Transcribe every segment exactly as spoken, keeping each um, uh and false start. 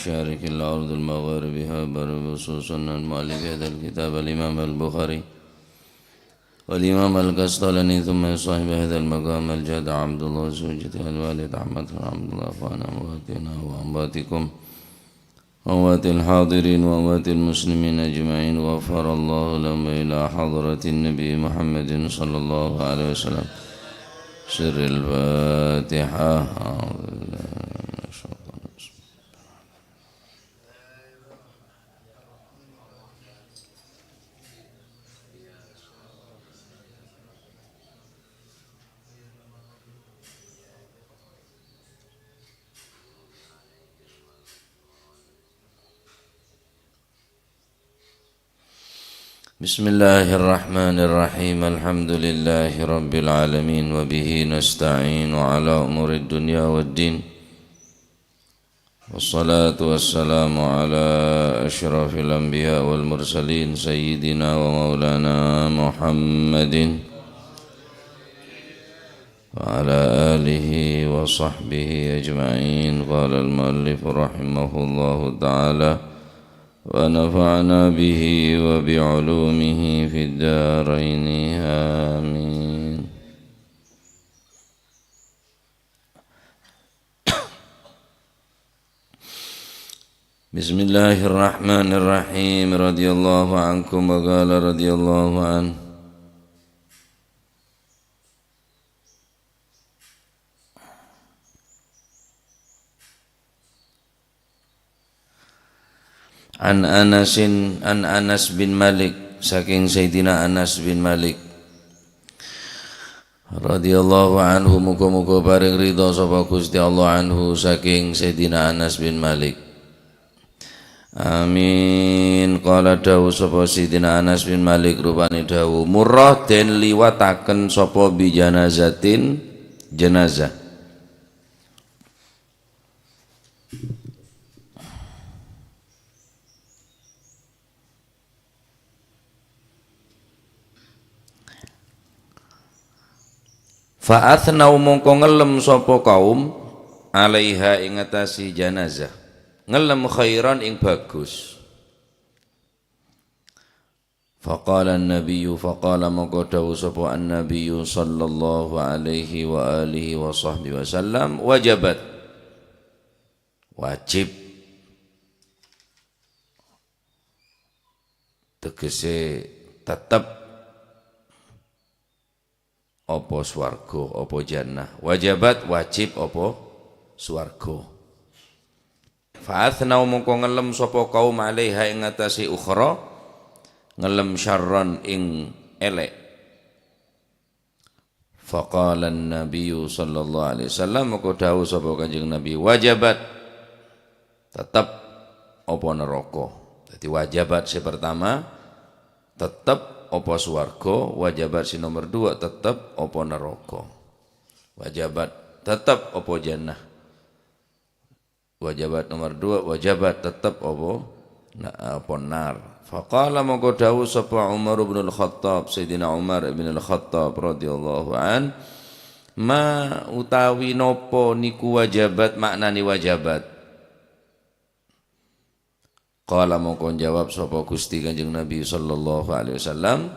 مشارق الأرض ومغاربها، بارك خصوصا المؤلف هذا الكتاب الإمام البخاري والإمام القسطلاني، ثم صاحب هذا المقام الجد عبد الله السوجتي الوالد أحمد بن عبد الله، وعن أمواتنا وأمواتكم وأموات الحاضرين وأموات المسلمين أجمعين، غفر الله لهم وإلى حضرة النبي محمد صلى الله عليه وسلم. سر الفاتحة. أعوذ بالله من الشيطان الرجيم. بسم الله الرحمن الرحيم. الحمد لله رب العالمين، وبه نستعين على أمور الدنيا والدين. والصلاة والسلام على أشرف الأنبياء والمرسلين، سيدنا ومولانا محمد وعلى آله وصحبه أجمعين. قال المؤلف رحمه الله تعالى، ونفعنا به وبعلومه في الدارين، آمين. بسم الله الرحمن الرحيم. رضي الله عنكم، وقال رضي الله عنه. An Anasin, an Anas bin Malik, saking Sayyidina Anas bin Malik, radhiyallahu anhu, muga-muga paring ridha sapa Gusti Allah, anhu, saking Sayyidina Anas bin Malik. Amin. Qala, dawuh sapa Sayyidina Anas bin Malik, rupane dawuh, "Murrah den liwataken sapa bi janazatin, jenazah." Fa athnau, mongko ngellem sapa kaum, alaiha, ing atase janazah. Ngellem khairan, ing bagus. Faqala an-nabiyyu, faqala, mongko dawuh sapa an-nabiyyu sallallahu alaihi wa alihi wa sahbihi wasallam, "Wajabat." Wajib. Tegese tetep apa swarga, apa jannah. Wajabat, wajib, apa swarga. Fa athnau, mongko ngellem sapa kaum, alaiha, ing atase ukhra, ngellem syarran, ing elek. Faqala an-nabiyyu sallallahu alaihi wasallam, maka dawuh sapa Kanjeng Nabi, "Wajabat," tetep apa neraka. Dadi wajabat sing pertama, tetep apa swarga, wajabat sing nomor dua, tetep apa neraka. Wajabat, tetep apa jannah. Wajabat nomor dua, wajabat, tetep apa? Na-, apa nar. Faqala, mongko dawuh sapa Umar bin Al-Khattab, Sayyidina Umar bin Al-Khattab radhiyallahu an, "Ma utawi napa niku wajabat, maknane wajabat?" Qala, mongko njawab sapa Gusti Kanjeng Nabi sallallahu alaihi wasallam,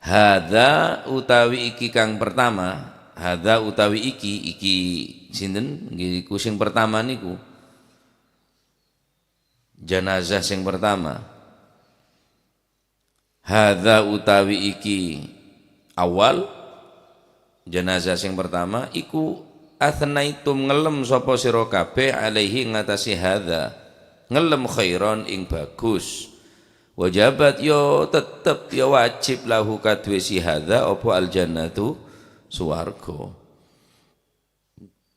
"Hadza utawi iki kang pertama," hadza utawi iki, iki sinten? Nggih, iku sing pertama niku. Jenazah sing pertama. "Hadza utawi iki awal," jenazah sing pertama, "iku athnaitum, ngellem sapa sira kabeh, alaihi, ngatasi hadza, ngellem khairon, ing bagus. Wajabat, yo tetep, yo wajib, lahu, kaduwe si hadza, apa al-jannatu, swarga."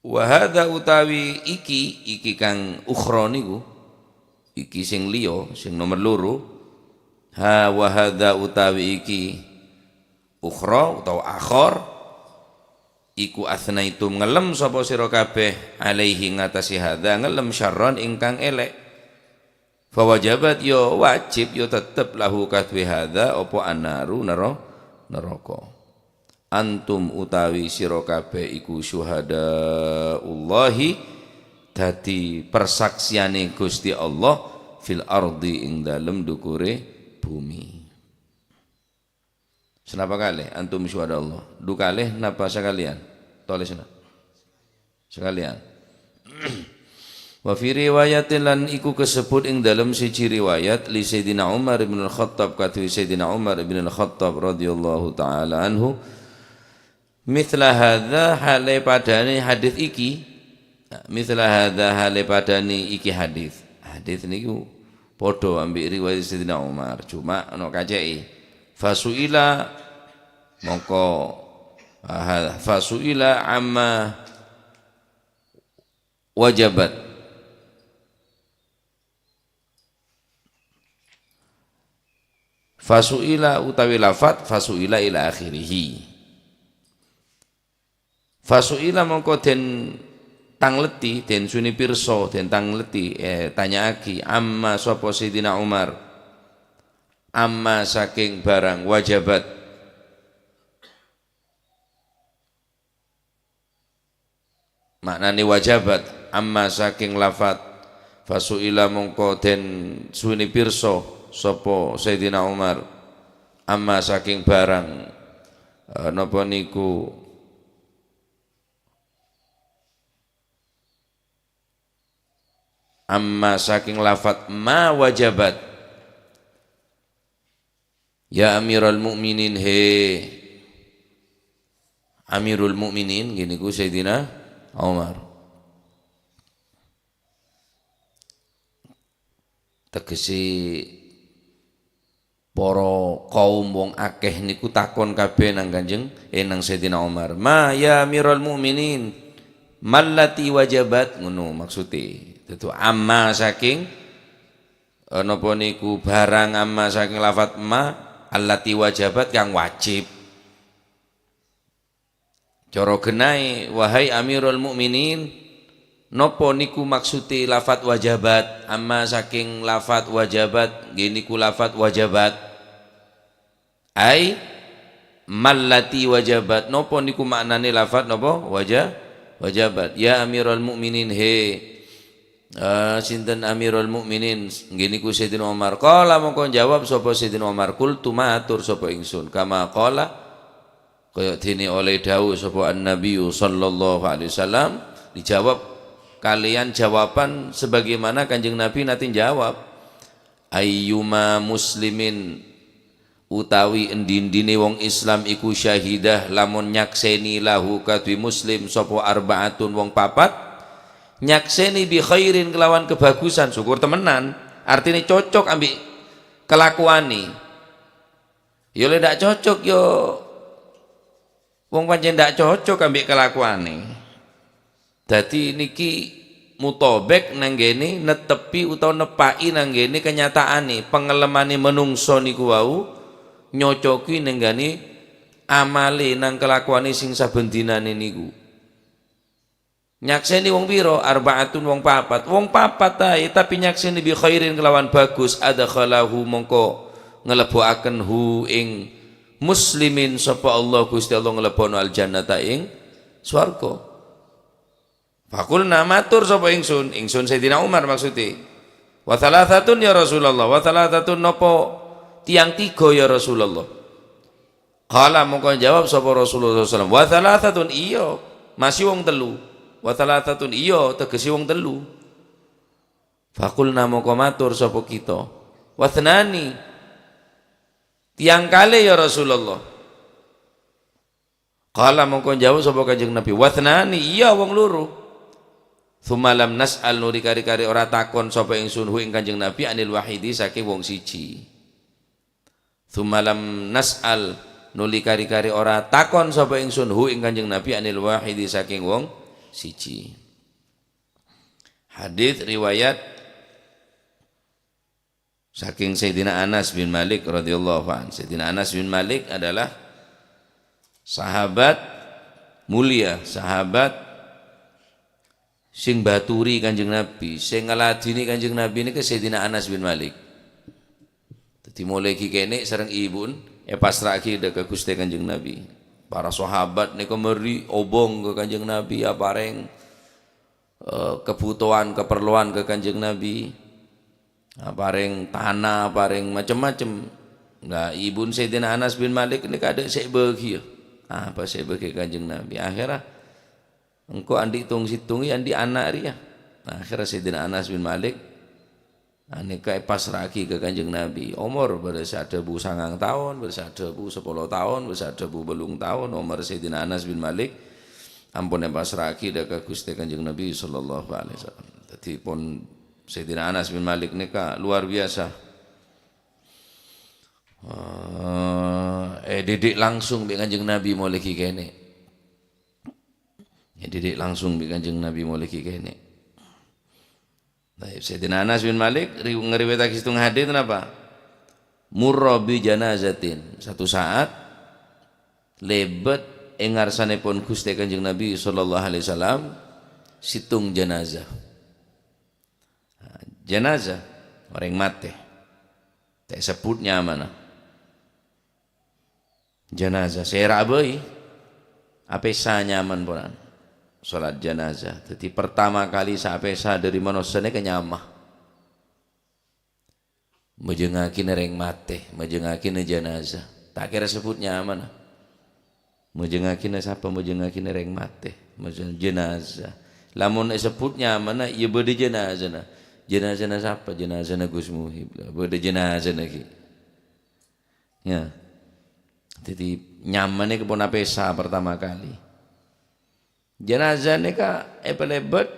"Wa hadza utawi iki," iki kang ukhra niku, iki sing liya, sing nomer loro. "Ha, wa hadza utawi iki ukhra utawa akhar, iku athnaitum, ngellem sapa sira kabeh, alaihi, ngatasi hadza, ngellem syarron, ingkang elek. Fa wajabat, yo wajib, yo tetep, lahu, kaduwe hadza, apa annaru, nero-, neraka. Antum utawi sira kabeh iku syuhadaullahi, dhâddhi persaksiyânè Ghustè Allah fil ardi, ing dâlem dhukure bhumè. Sanapa kalè antum syuhada Allah? Du kalè napa sakalèyan? Tolèsana. Sakalèyan. Wa fi riwayatin, lan iku kasebbhut ing dâlem siji riwayat, li Sayyidina Umar ibn al-Khattab, kadhuwè Sayyidina Umar ibn al-Khattab radhiyallahu ta'ala anhu, mithla hadza, hale padhane hadis iki. Nah, mithla hadza, hale padhane iki hadis. Hadis niku padha ambi' riwayat Sayyidina Umar, cuma ana kace'e. Fasu'ila, mongko, ah, fasu'ila amma wajabat. Fasu'ila utawi lafat fasu'ila ila akhirih. Fasu'ila mongko den tangleddhi, den suni pirsa, den tangleddhi, eh, tanya'aghi, amma sapa Sayyidina Umar, amma saking barang wajabat. Ma'nane wajabat, amma saking lafat, fasu'ila mongko den suni pirsa sapa Sayyidina Umar, amma saking barang, eh, napa niku, amma saking lafat ma wajabat. Ya Amirul Mukminin, he Amirul Mukminin, gini ku Sayyidina Umar. Tegese para kaum wong akeh niku takon kabeh nang Kanjeng, eh, nang Sayyidina Umar. "Ma ya Amirul Mukminin, mallati wajabat?" Ngono maksude. Dadi amma saking, eh, napa niku barang amma saking lafat ma, allati wajabat kang wajib. Cara gennahe, wahai Amirul Mukminin, napa niku maksude lafat wajabat? Amma saking lafat wajabat, nggih niku lafat wajabat. Ai, mallati wajabat. Napa niku maknane lafat napa? Waja-, wajabat. Ya Amirul Mukminin, he, eh, sinten Amirul Mukminin? Nggih niku Sayyidina Umar. Qala mongko jawab sapa Sayyidina Umar, "Qultu matur sapa ingsun, kama qala," kaya dene oleh dawuh sapa An-Nabiyyu sallallahu alaihi wasallam, dijawab kalian jawaban sebagaimana Kanjeng Nabi nate jawab, "Ayyuma muslimin," utawi endi-endine wong Islam iku, "syahidah," lamun nyakseni, "lahu," kadhuwe Muslim, sapa, "arba'atun," wong papat, nyakseni, "bi khairin," kelawan kebagusan, syukur temenan, artine cocok ambi' kelakuane. Ya le ndak cocok, ya wong pancen ndak cocok ambi' kelakuane. Dadi niki mutabek nanggene netepi utawa nepa'i nanggene kenyataane, pangalemane manungsa niku wau nyocoki nanggane amale nang kelakuane sing saben dinane niku. Nyakseni wong pira? Arba'atun, wong papat. Wong papat ae, tapi nyakseni bi khairin kelawan bagus, adkhalahu, mongko nglebbuaken hu ing muslimin, sapa Allah, Gusti Allah nglebokno al-jannata ing swarga. Faqulna, matur sapa ingsun, ingsun Sayyidina Umar maksude. "Wa thalathatun ya Rasulullah, wa thalathatun, napa tiyang tiga ya Rasulullah?" Qala, mongko jawab sapa Rasulullah sallallahu alaihi wasallam, "Wa thalathatun, iya, masih wong telu. Wa thalathatun, iya, tegese wong telu." Faqulna, mongko matur sapa kita, "Wa thnani, tiyang kale ya Rasulullah." Qala, mongko jawab sapa Kanjeng Nabi, "Wa thnani, iya, wong loro." Tsumma lam nas'al, nuli kari-kari ora takon sapa ingsun hu ing Kanjeng Nabi anil wahidi saking wong siji. Tsumma lam nas'al, nuli kari-kari ora takon sapa ingsun hu ing Kanjeng Nabi anil wahidi saking wong siji. Hadis riwayat saking Sayyidina Anas bin Malik radhiyallahu anhu. Sayyidina Anas bin Malik adalah sahabat mulia, sahabat sing baturi Kanjeng Nabi, sing ngladeni Kanjeng Nabi niki Sayyidina Anas bin Malik. Dadi molae gi kene sareng ibun epasra'agi dha ka Guste Kanjeng Nabi. Para sahabat niko meri obong ka Kanjeng Nabi, apareng, eh, kebutuhan, keperluan ka Kanjeng Nabi. Aparèng tana, aparèng macem-macem. Lah, ibun Sayyidina Anas bin Malik nèka adâ' sè èbâghiyâ. Apa sè èbâghi Kanjeng Nabi? Akhèrra, engko' andi' tong-sèttong, andi' ana' rèya. Akhèrra Sayyidina Anas bin Malik, ah, nèka èpasra'aghi ka Kanjeng Nabi. Omor bâdâ sè adhâbu sangang taon, bâdâ sè adhâbu sapolo taon, bâdâ sè adhâbu bâllung taon. Omor Sayyidina Anas bin Malik ampon èpasra'aghi dâ' ka Ghustè Kanjeng Nabi sallallahu alaihi wasallam. Dhâddhi pon Sayyidina Anas bin Malik nèka luar biasa. Eh, èdidik langsung bi' Kanjeng Nabi molaè ghi' kènè'. Èdidik langsung bi' Kanjeng Nabi molaè ghi' kènè'. Taib, Sayyidina Anas bin Malik ri-, ngriwayataghi sèttong hadits, napa? Murra bi janazatin. Satu saat, lèbât è ngarsanèpon Ghustè Kanjeng Nabi sallallahu alaihi wasallam, sèttong janazah. Janazah, orèng matè. Ta' èsebbhut nyamana. Janazah, sèra bhâi. Apèsa nyamana, ponan. Salat janazah. Dhâddhi, pertama kali sè apèsa dâri manossa nèka nyama. Majhengngaghinâ rèng matè, majhengngaghinâ janazah. Ta' kèra sebbhut nyamana. Majhengngaghinâ sapa? Majhengngaghinâ rèng matè, majheng-, janazah. Lamon èsebbhut nyamana, iyâ bâdâ janazana. Janazana sapa? Janazana Gus Muhib. Bâdâ janazana ghi'. Ya. Dhâddhi, nyamana nèka pon apèsa pertama kali. Janazah nèka èpalèbât,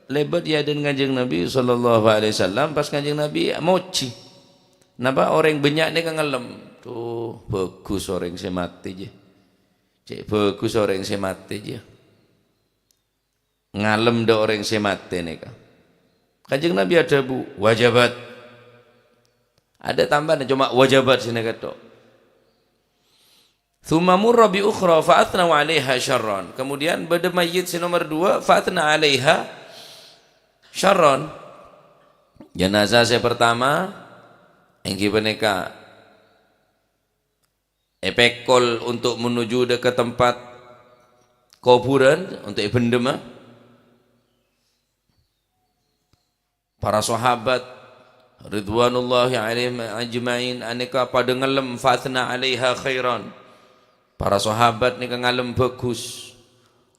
lèbât è adâ'na Kanjeng Nabi sallallahu alaihi wasallam, pas Kanjeng Nabi mojhi. Napa orèng bânnya' nèka ngalem? "Duh, bhâghus orèng sè matè, jâ. Cè' bhâghus orèng sè matè, jâ." Ngalem dâ' orèng sè matè nèka. Kanjeng Nabi adhâbu, "Wajabat." Adâ' tambâna, coma "Wajabat" sè nèka tok. "Tsumma murra bi ukhra fa atsna 'alaiha syarran." Kemudian bâdâ mayyit sè nomer dua, fa atsna 'alaiha syarran. Jenazah sè pertama, èngghi panèka èpèkol untuk menuju dâ' ka tempat kobhurân, untuk èbhendhemma. Para sahabat ridwanullahi alaihim ajma'in anèka padâ ngalem, "Fa atsna 'alaiha khairan." Para sahabat nèka ngalem bhâghus.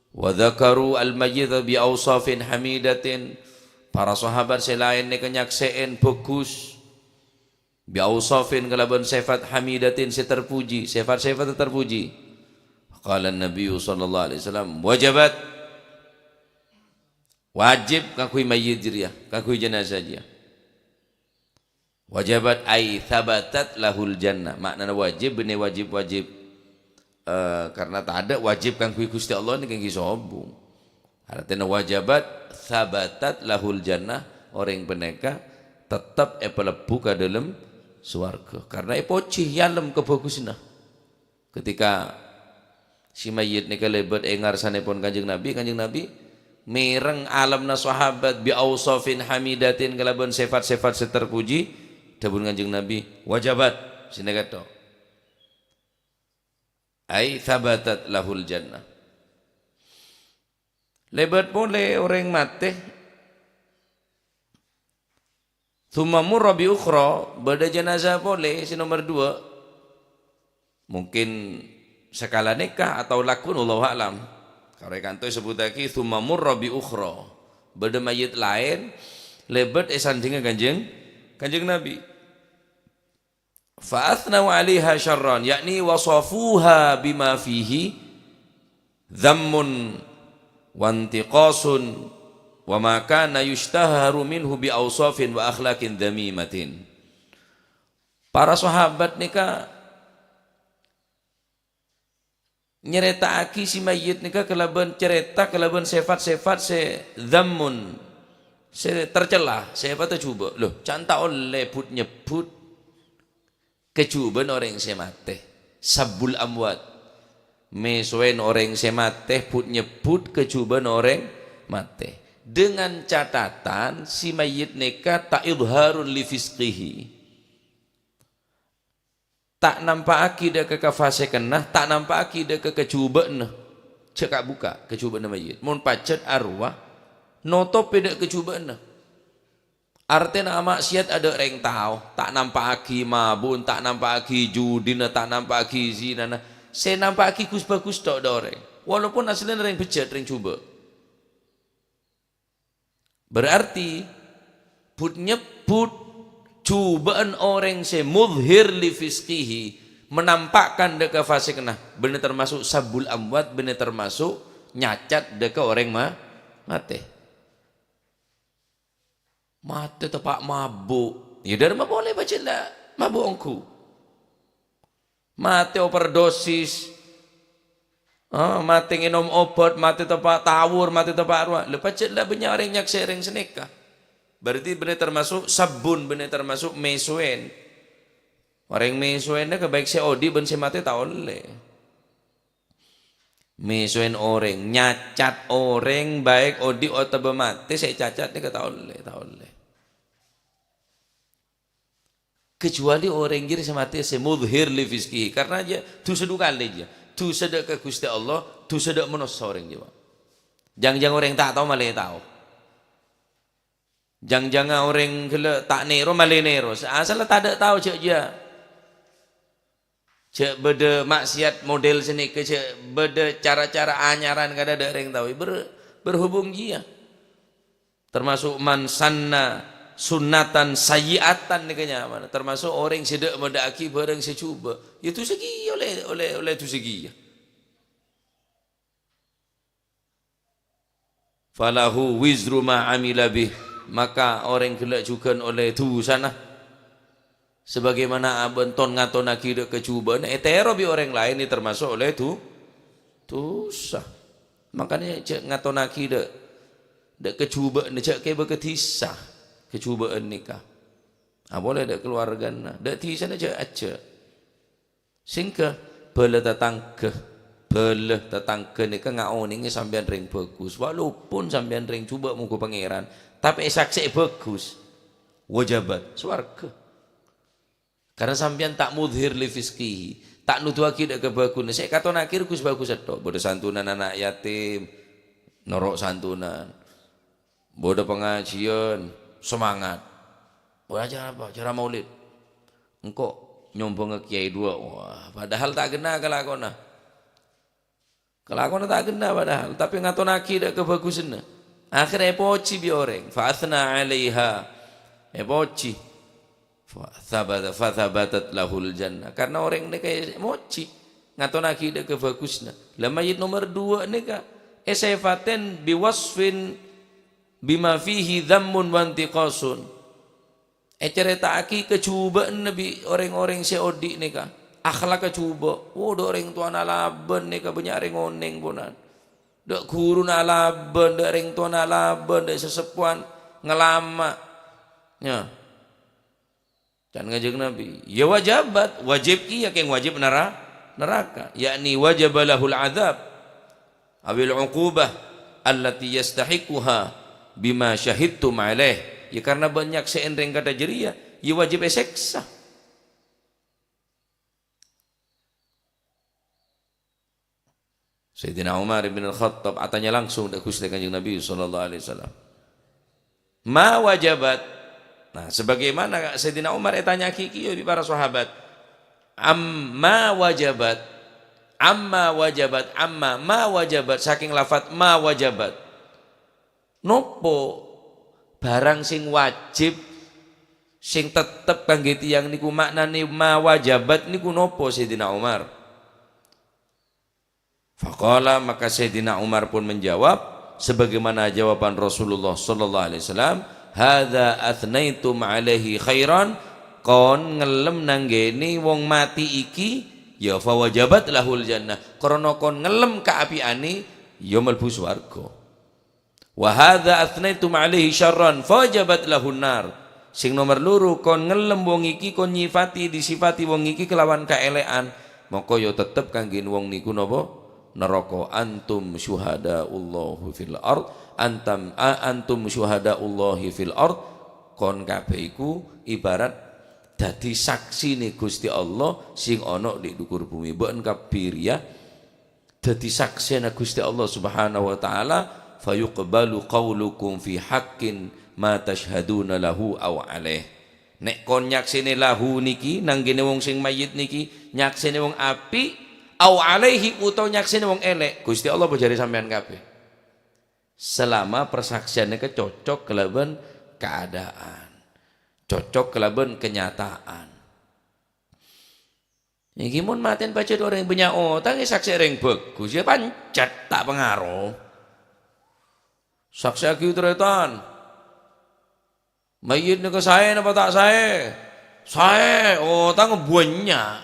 "Wa dzakaru al-mayyita bi awsafin hamidatin." Para sahabat sè laèn nèka nyaksè'è bhâghus. "Bi awsafin," kalabân sèfat, "hamidatin," sè terpuji, sèfat-sèfat terpuji. Qala Nabiyyu sallallahu alaihi wasallam, "Wajabat." Wajib kaangghuy mayyit jârèya, kaangghuy jenazah jârèya. Wajabat ay tsabatat lahul jannah. Ma'nana wajib, bânnè wajib-wajib. Eh, karena tadâ' wajib kaangghuy Ghustè Allah nèka èngghi sobung. Artèna wajabat tsabatat lahul jannah, orèng panèka tettep èpalebbhu ka dâlem sowarghâ. Karena èpojhi, èalem kabhâghusânna. Ketika si mayyit nèka lèbât è ngarsanèpon Kanjeng Nabi, Kanjeng Nabi mèreng alemma sahabat bi ausafin hamidatin kalabân sèfat-sèfat sè terpuji, dhâbuna Kanjeng Nabi, "Wajabat," sè nèka tok. Ai tsabatat lahul jannah. Lèbât polè orèng matè. Tsumma murra bi ukhra, bâdâ jenazah polè sè nomer dua. Mungkin sakala nèka atau lagghu, wallahu a'lam. Karè kantos èsebbhuttaghi, "Tsumma murra bi ukhra." Bâdâ mayyit laèn lèbât è sandhingnga Kanjeng, Kanjeng Nabi. Fa atsnau 'alaiha syarran, yakni wasafuha bima fihi dzammun wa intiqasun wa ma kana yustaharu minhu bi ausafin wa akhlaqin dzamimatin. Para sahabat nèka nyarèta'aghi si mayyit nèka kalabân carèta, kalabân sèfat-sèfat sè dzammun, sè tercela, sèfatta jhubâ'. Lho, can ta' ollè but-nyebbhut kajhubâ'na orèng sè matè. Sabbul amwat. Mèsowèn orèng sè matè, but-nyebbhut kajhubâ'na orèng matè. Dengan catatan, si mayyit nèka ta' idharun li fisqihi. Ta' nampa'aghi dâ' ka kafasèkanna, ta' nampa'aghi dâ' ka kajhubâ'na. Jhâ' ka'-bukka' kajhubâ'na mayyit. Mon pajhât arwah, Notopè dâ' kajhubâ'ânna. Artèna ama'siyat adâ' rèng tao, ta' nampa'aghi mabun, ta' nampa'aghi judina, ta' nampa'aghi zinana. Sè nampa'aghi ghus-bhâghus tho' dâ' orèng. Walaupun asllina rèng bejjhât, rèng jhubâ'. Berarti, but-nyebbhut jhubâ'ân orèng sè mudhhir li fisqihi, menampakkan dâ' kafasikanna, bânnè termaso' sabbul amwat, bânnè termaso' nyacat dâ' ka orèng ma-, matè. Matè teppa' mabu'. Iyâ, dâri ma polè pajhât la mabu' ongghu. Matè overdosis. Ah, matè ngènom obat, matè teppa' tawur, matè teppa' rowa. La pajhât la bânnya' orèng nyaksè orèng sanèka. Berarti bânnè termaso' sabbun, bânnè termaso' mèsowèn. Orèng mèsowèn nèka baik sè odi' bân sè matè ta' ollè. Mèsowèn orèng, nyacat orèng, baik odi' otabâ matè, sè ècacat nèka ta' ollè, ta' ollè. Kecuali orèng jârèya sè matè sè mudhhir li fisqihi, karena jâ dusa du kalè jâ. Dusa dâ' ka Ghustè Allah, dusa dâ' manossa orèng jâ, Pa'. Jang-jang orèng ta' tao malè tao. Jang-janga orèng ghellâ' ta' nèro, malè nèro. Asalla tadâ' tao jâ' jiyâ. Jâ' bâdâ ma'siyat model sanèka, jâ' bâdâ cara-cara anyaran kadâ' dâ' rèng tao. Ber-, berhubung jiyâ. Termaso' man sanna sunnatan sayyi'atan nèka nyamana. Termaso' orèng sè dâ'-, madâ'aghi bhârâng sè jhubâ'. Yâ dusa kèya ollè, ollè, ollè dusa kèya. Falahu wizru ma amila bih, maka orèng ghellâ' jhughân ollè dusana. Sebagaimana abân ton-, ngatonnaghi dâ' kajhubâ'ânna ètèro bi' orèng laèn, yâ termaso' ollè du-, dusa. Makanya jâ' ngatonnaghi dâ', dâ' kajhubâ'ânna, jâ' kèbâ ka dhisa kajhubâ'ân nèka. Apolè dâ' kalowargana, dâ' dhisana jâ'-, ajâ'. Sèngghâ bhâlâ tatangghâ. Bhâlâ tatangghâ nèka ngaonèngè sampèyan rèng bhâghus. Walaupun sampèyan rèng jhubâ' mongghu Pangèran, tapè èsaksè'è bhâghus. Wajabat, sowarghâ. Karena sampèyan ta' mudhhir li fisqihi, ta' noduwâghi dâ' kabhâghusânna. Sè èkatonnaghi rowa ghus-bhâghus sèttong. Bâdâ santunan ana' yatim, noro' santunan. Bâdâ pangajiyân, semangat. Bâdâ acara apa? Acara maulid. Engko' nyombhângnga kèyaè duwâ'. Wah, padahal ta' ghenna kalakowanna. Kalakowanna ta' ghenna padahal, tapè ngatonnaghi dâ' kabhâghusânna. Akhèrra èpojhi bi' orèng. Fa atsna 'alaiha. Èpojhi. Fa tsabata-, fa tsabatat lahul jannah. Karena orèng nèka mojhi, ngatonnaghi dâ' kabhâghusânna. Lah, mayyit nomer duwâ' nèka èsèfatè bi wasfin bima fihi dzammun wa intiqasun. Ècarèta'aghi kajhubâ'ânna bi' orèng-orèng sè odi' nèka. Akhlakka jhubâ'. Wo, dâ' orèng towana alabân nèka bânnya' orèng onèng, ponan. Dâ' ghuruna alabân, dâ' orèng towana alabân, dâ' saseppowan ngalama. Nya. Can Kanjeng Nabi, ya wajabat, wajib kèya kèng wajib nara-, naraka, yakni wajaba lahul adzab awil uqubah allati yastahiqquha bima syahidtum alaih. Ya, karena bân nyaksè'è rèng kantha jârèya, ya wajib èsèksa. Sayyidina Umar bin Al-Khattab atanya langsung dâ' Ghustè Kanjeng Nabi sallallahu alaihi wasallam. "Ma wajabat?" Nah, sebagaimana Sayyidina Umar ètanya'aghi kèya bi' para sahabat, "Amma wajabat? Amma wajabat? Amma ma wajabat?" Sakèng lafat ma wajabat. Nopo bhârâng sè wajib, sè tettep kanggè tiyang niku, ma'nanè ma wajabat niku nopo, Sayyidina Umar? Faqala, maka Sayyidina Umar pun menjawab sebagaimana jawaban Rasulullah sallallahu alaihi wasallam, "Hadza athnaitum alaihi khairan," kon ngellem nanggènè wong matè iki, ya, "fa wajabat lahul jannah," krana kon ngellem kaapèyanè, ya, mlebu swarga. "Wa hadza athnaitum alaihi syarran, fa wajabat lahun nar." Sing nomer loro, kon ngellem wong iki, kon nyifati, disifati wong iki kelawan kaèlè'an, maka ya tettep kanggè wong niku napa? Neraka. "Antum syuhadaullahi fil ard, antam, a-, antum syuhadaullahi fil ard." Kon kabeh iku ibarat dadi saksine Gusti Allah sing ana di dhukur bumi. Ba'en kabir, ya. Dadi saksena Gusti Allah Subhanahu wa Ta'ala, "Fayuqbalu qaulukum fi haqqin ma tasyhaduna lahu aw alaih." Nèk kon nyaksènè lahu nèki, nangghènè wong sè mayyit nèki, nyaksènè wong api', aw alaihi, utawa nyaksènè wong èlè', Ghustè Allah bâjâri sampèyan kabbhi. Selama persaksian nèka cocok kalabân keadaan, cocok kalabân kenyataan. Nèki mon matèn pajhât orèng bânnya' otang, èsaksè' orèng bhâghus, ya pancet ta' pangaro. Saksè'aghi tarètan. Mayyit nèka saè napa ta' saè? Saè, otang bânnya'.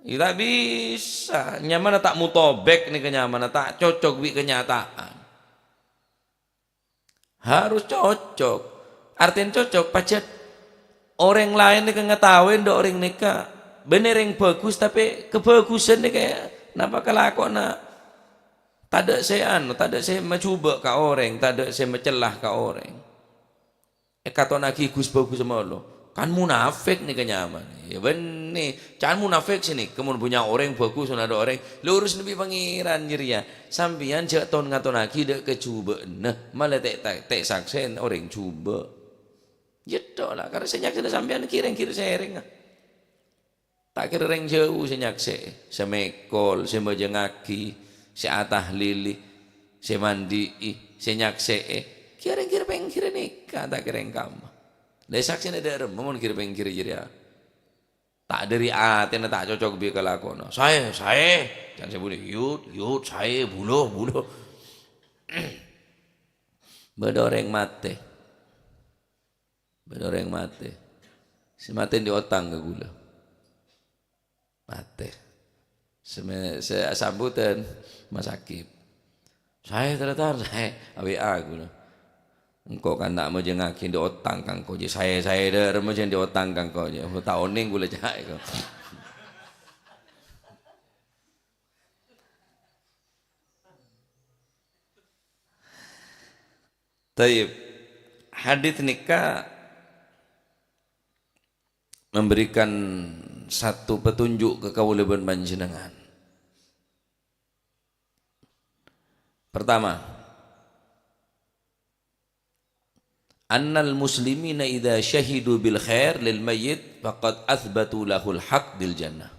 Ya ta' bisa, nyamana ta' motobek nèka nyamana ta' cocok bi' kenyataan. Harus cocok. Artèna cocok, pajhât orèng laèn nèka ngataowè dâ' orèng nèka bânnè rèng bhâghus, tapè kabhâghusân nèka napa kalakowanna tadâ' sè anu, tadâ' sè majhubâ' ka orèng, tadâ' sè macella ka orèng. Èkata'aghi ghus-bhâghus malolo. Kan munafik nèka nyamana. Ya bânnè. Can munafik sè nèka mon bânnya' orèng bhâghus, mon adâ' orèng, lurus nebbhi Pangèran jârèya. Sampèyan jhâ' ton-ngatonaghi dâ' kajhubâ'ânna, mala tè', tè', tè' saksèn orèng jhubâ'. Jhâ' tola, karna sè nyaksèna sampèyan kèra-kèra sèrèngnga. Ta' kèra rèng jhâu sè nyaksè'è, sè mèkol, sè majângngaghi, sè atahlili, sè mandi'i, sè nyaksè'è. Kèra-kèra pèngghirrâ nèka, ta' kèra rèng kamma. Lè saksèna dâ' remma mon kèra-pèngghirrâ jârèya. Ta' dâri atèna ta' cocok bi' kalakowanna. Saè, saè. Can sè bunyi, yut, yut, saè, bulâ, bulâ. Bâdâ orèng matè. Bâdâ orèng matè. Sè matè andi' otang ka ghulâ. Matè. Sè me-, sè asambhudhân, rumah sakit. Saè, tarètan, saè. A-, W A ghulâ. Engko' kan ta' majângngaghi andi' otang ka engko', jâ' saè-saè dâ' remma jâ' andi' otang ka engko', jâ'. Ta' onèng ghulâ ca'èpon. Tayyib. Hadits nèka memberikan satu petunjuk ka kaulâ bân panjhennengngan. Pertama, "Annal muslimina idza syahidu bil khair lil mayyit faqad atsbatu lahul haq bil jannah."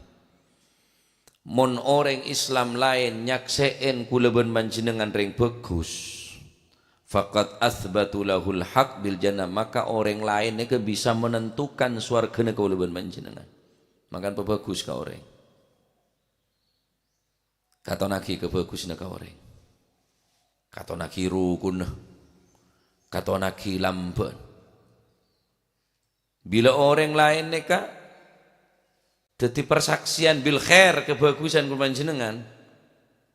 Mon orèng Islam laèn nyaksè'è kaulâ bân panjhennengngan rèng bhâghus, faqad atsbatu lahul haq bil jannah, maka orèng laèn nèka bisa menentukan sowarghâna kaulâ bân panjhennengngan. Mangkana pabhâghus ka orèng. Katonaghi kabhâghusânna ka orèng. Katonaghi rukunna. Katonaghi lambâ'na. Bilâ orèng laèn nèka dhâddhi parsaksèyan bil khair kabhâghusân kaulâ panjhennengngan,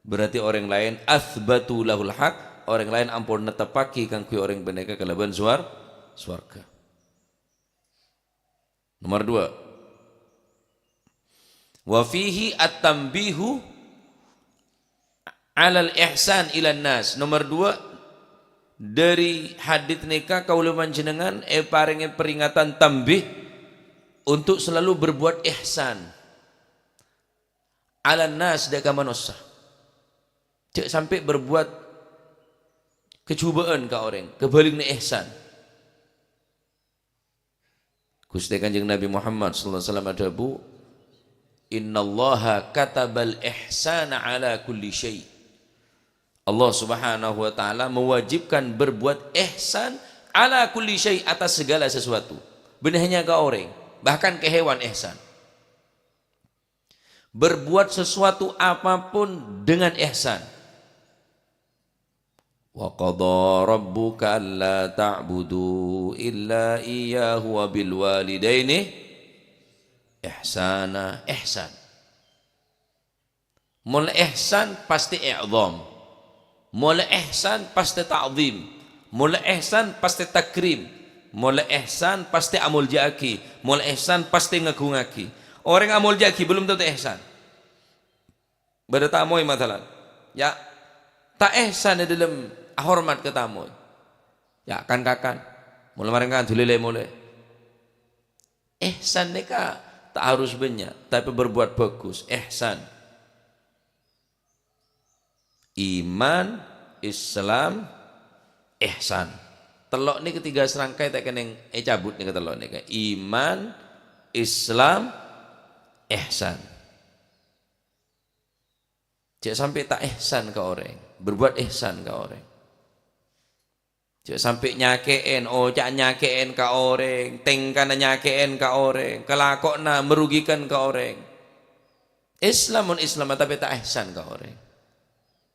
berarti orèng laèn atsbatu lahul haq, orèng laèn ampon netteppaghi kaangghuy orèng panèka kalabân sowar-, sowarghâ. Nomor dua. Wa fihi at-tanbihu 'alal ihsan ilan nas. Nomor dua, dâri hadits nèka kaulâ panjhennengngan èparèngè peringatan tanbih untuk selalu berbuat ihsan 'alan nas, dâ' ka manossa. Jhâ' sampè' berbuat kajhubâ'ân ka orèng, kabhâligna ihsan. Ghustè Kanjeng Nabi Muhammad sallallahu alaihi wasallam adhâbu, "Innallaha katabal ihsana ala kulli syai'." Allah Subhanahu wa Ta'ala mewajibkan berbuat ihsan ala kulli syai', atas segala sesuatu. Bukan hanya ka orèng, bahkan ka hewan ihsan. Berbuat sesuatu apapun dengan ihsan. "Wa qadha rabbuka alla ta'budu illa iyyahu wa bil walidaini ihsana." Ihsan. Molaè ihsan pastè i'dham. Molaè ihsan pastè ta'dhim. Molaè ihsan pastè takrim. Molaè ihsan pastè amoljâ'aghi. Molaè ihsan pastè ngaghungaghi. Orèng amoljâ'aghi belum tentu ihsan. Bâdâ tamoy, masalan. Ya, ta' ihsan è dâlem ahormat ka tamoy. Ya, kan-kakan. Molaè marèng kan dhuli lè molè. Ihsan nèka ta' harus bânnya', tapè berbuat bagus, ihsan. Iman, Islam, ihsan. Tello' nèka tiga serangkai ta' kennèng ècabut nèka tello' nèka. Iman, Islam, ihsan. Jhâ' sampè' ta' ihsan ka orèng, berbuat ihsan ka orèng. Jhâ' sampè' nyakè'èn, oca'a nyakè'èn ka orèng, tèngkana nyakè'èn ka orèng, kalakowanna merugikan ka orèng. Islam mon Islam, tapè ta' ihsan ka orèng.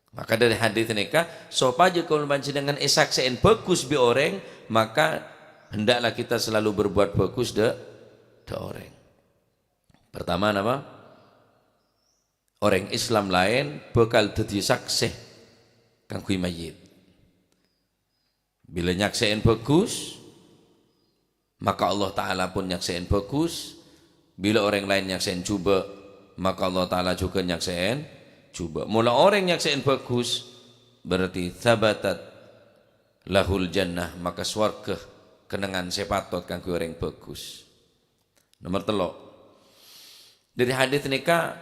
Maka dhâri hadits nèka, sopajâ kaulâ panjhennengngan èsaksè'è bhâghus bi' orèng, maka hendaklah kita selalu berbuat bagus dâ', dâ' orèng. Pertama napa? Orèng Islam laèn bhâkal dhâddhi saksè kaangghuy mayyit. Bilâ nyaksè'è bhâghus, maka Allah Ta'ala pon nyaksè'è bhâghus. Bilâ orèng laèn nyaksè'è jhubâ', maka Allah Ta'ala jhughân nyaksè'è jhubâ'. Mola orèng nyaksè'è bhâghus, berarti tsabatat lahul jannah, maka sowarghâ kennengngan sè patot kaangghuy orèng bhâghus. Nomer tello'. Dhâri hadits nèka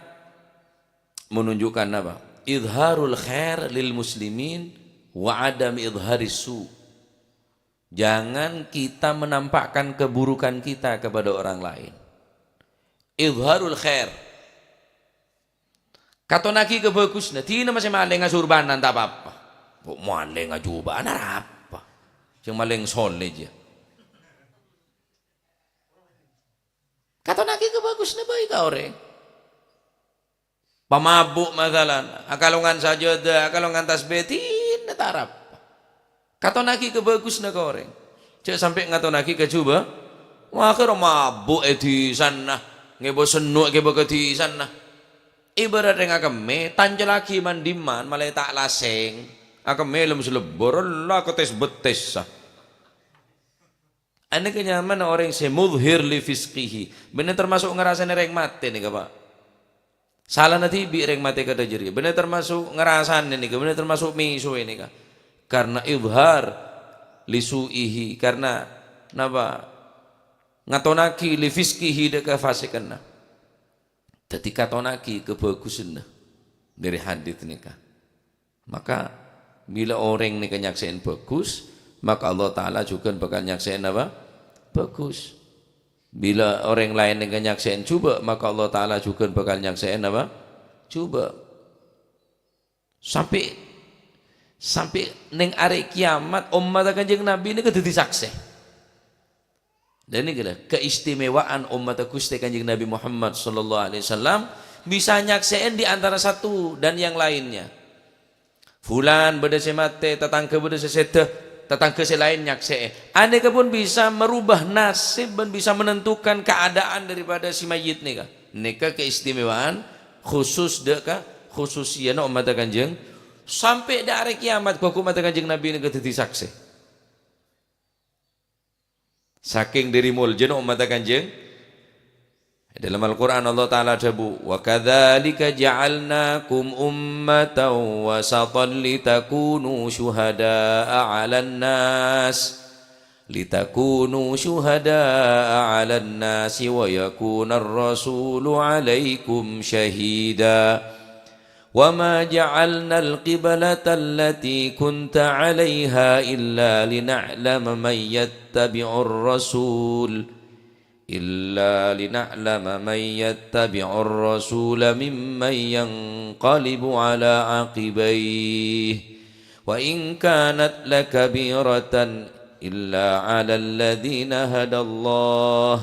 menunjukkan apa? Idharul khair lil muslimin wa adam idharis su. Jangan kita menampakkan keburukan kita kepada orang lain. Idharul khair. Katonaghi kabhâghusânna, dina masè malènga surbanan ta' pa-apa. Kok malènga jhubâ'ân arapa? Sè malèng solè jiyâ. Katonaghi kabhâghusânna bhâi ka orèng. Pamabu', masalan, akalongan sajâdâ, akalongan tasbih, dina ta' arapa. Katonaghi kabhâghusânna ka orèng. Jhâ' sampè' ngatonaghi ka jhubâ'. Wah, akhèrra mabu' è dhisana, ngèbâ senno', ngèbâ ka dhisana. Ibarat rèng akemmè, tancèllaghi man-dimman, malè ta' lasèng. Akemmè lem-salebbhur, la ketes-bettessa. Anèka nyamana orèng sè mudhhir li fisqihi. Bânnè termasuk ngarasanè rèng matè nèka, Pa'. Salana dhibi' rèng matè kadhâ' jârèya. Bânnè termasuk ngarasanè nèka, bânnè termasuk mèsowè nèka. Karna idhar li su'ihi, karna napa? Ngatonaghi li fisqihi dâ' kafasikanna. Dhâddhi katonaghi kabhâghusânna dhâri hadits nèka. Maka, bilâ orèng nèka nyaksè'è bhâghus, maka Allah Ta'ala jhughân bhâkal nyaksè'è apa? Bhâghus. Bilâ orèng laèn nèka nyaksè'è jhubâ', maka Allah Ta'ala jhughân bhâkal nyaksè'è apa? Jhubâ'. Sampè', sampè' neng arè kiamat, ommatta Kanjeng Nabi nèka dhâddhi saksè. Dan ini gila, keistimewaan ommatta Ghustè Kanjeng Nabi Muhammad sallallahu alaihi wasallam bisa nyaksè'è di antara satu dan yang lainnya. Fulan bâdâ sè matè, tatangghâ bâdâ sè sèdhâ, tatangghâ sè laèn nyaksè'è. Anèka pon bisa merubah nasib bân bisa menentukan keadaan daripada si mayyit nèka. Nèka keistimewaan khusus dâ' ka khususiyana ommatta Kanjeng. Sampè' dâ' arè kiamat, ghâghu ommatta Kanjeng Nabi nèka dhâddhi saksè. Sakèng dhâri moljâna ommatta Kanjeng. Dalam Al-Qur'an Allah Ta'ala adhâbu, "Wa kadzalika ja'alnakum ummatan wasatan litakunu syuhada'a 'alan nas, litakunu syuhada'a 'alan nasi wa yakunar rasulu 'alaikum syahida." وما جعلنا القبلة التي كنت عليها إلا لنعلم من يتبع الرسول، إلا لنعلم من يتبع الرسول ممن ينقلب على عقبيه، وإن كانت لكبيرة إلا على الذين هدى الله،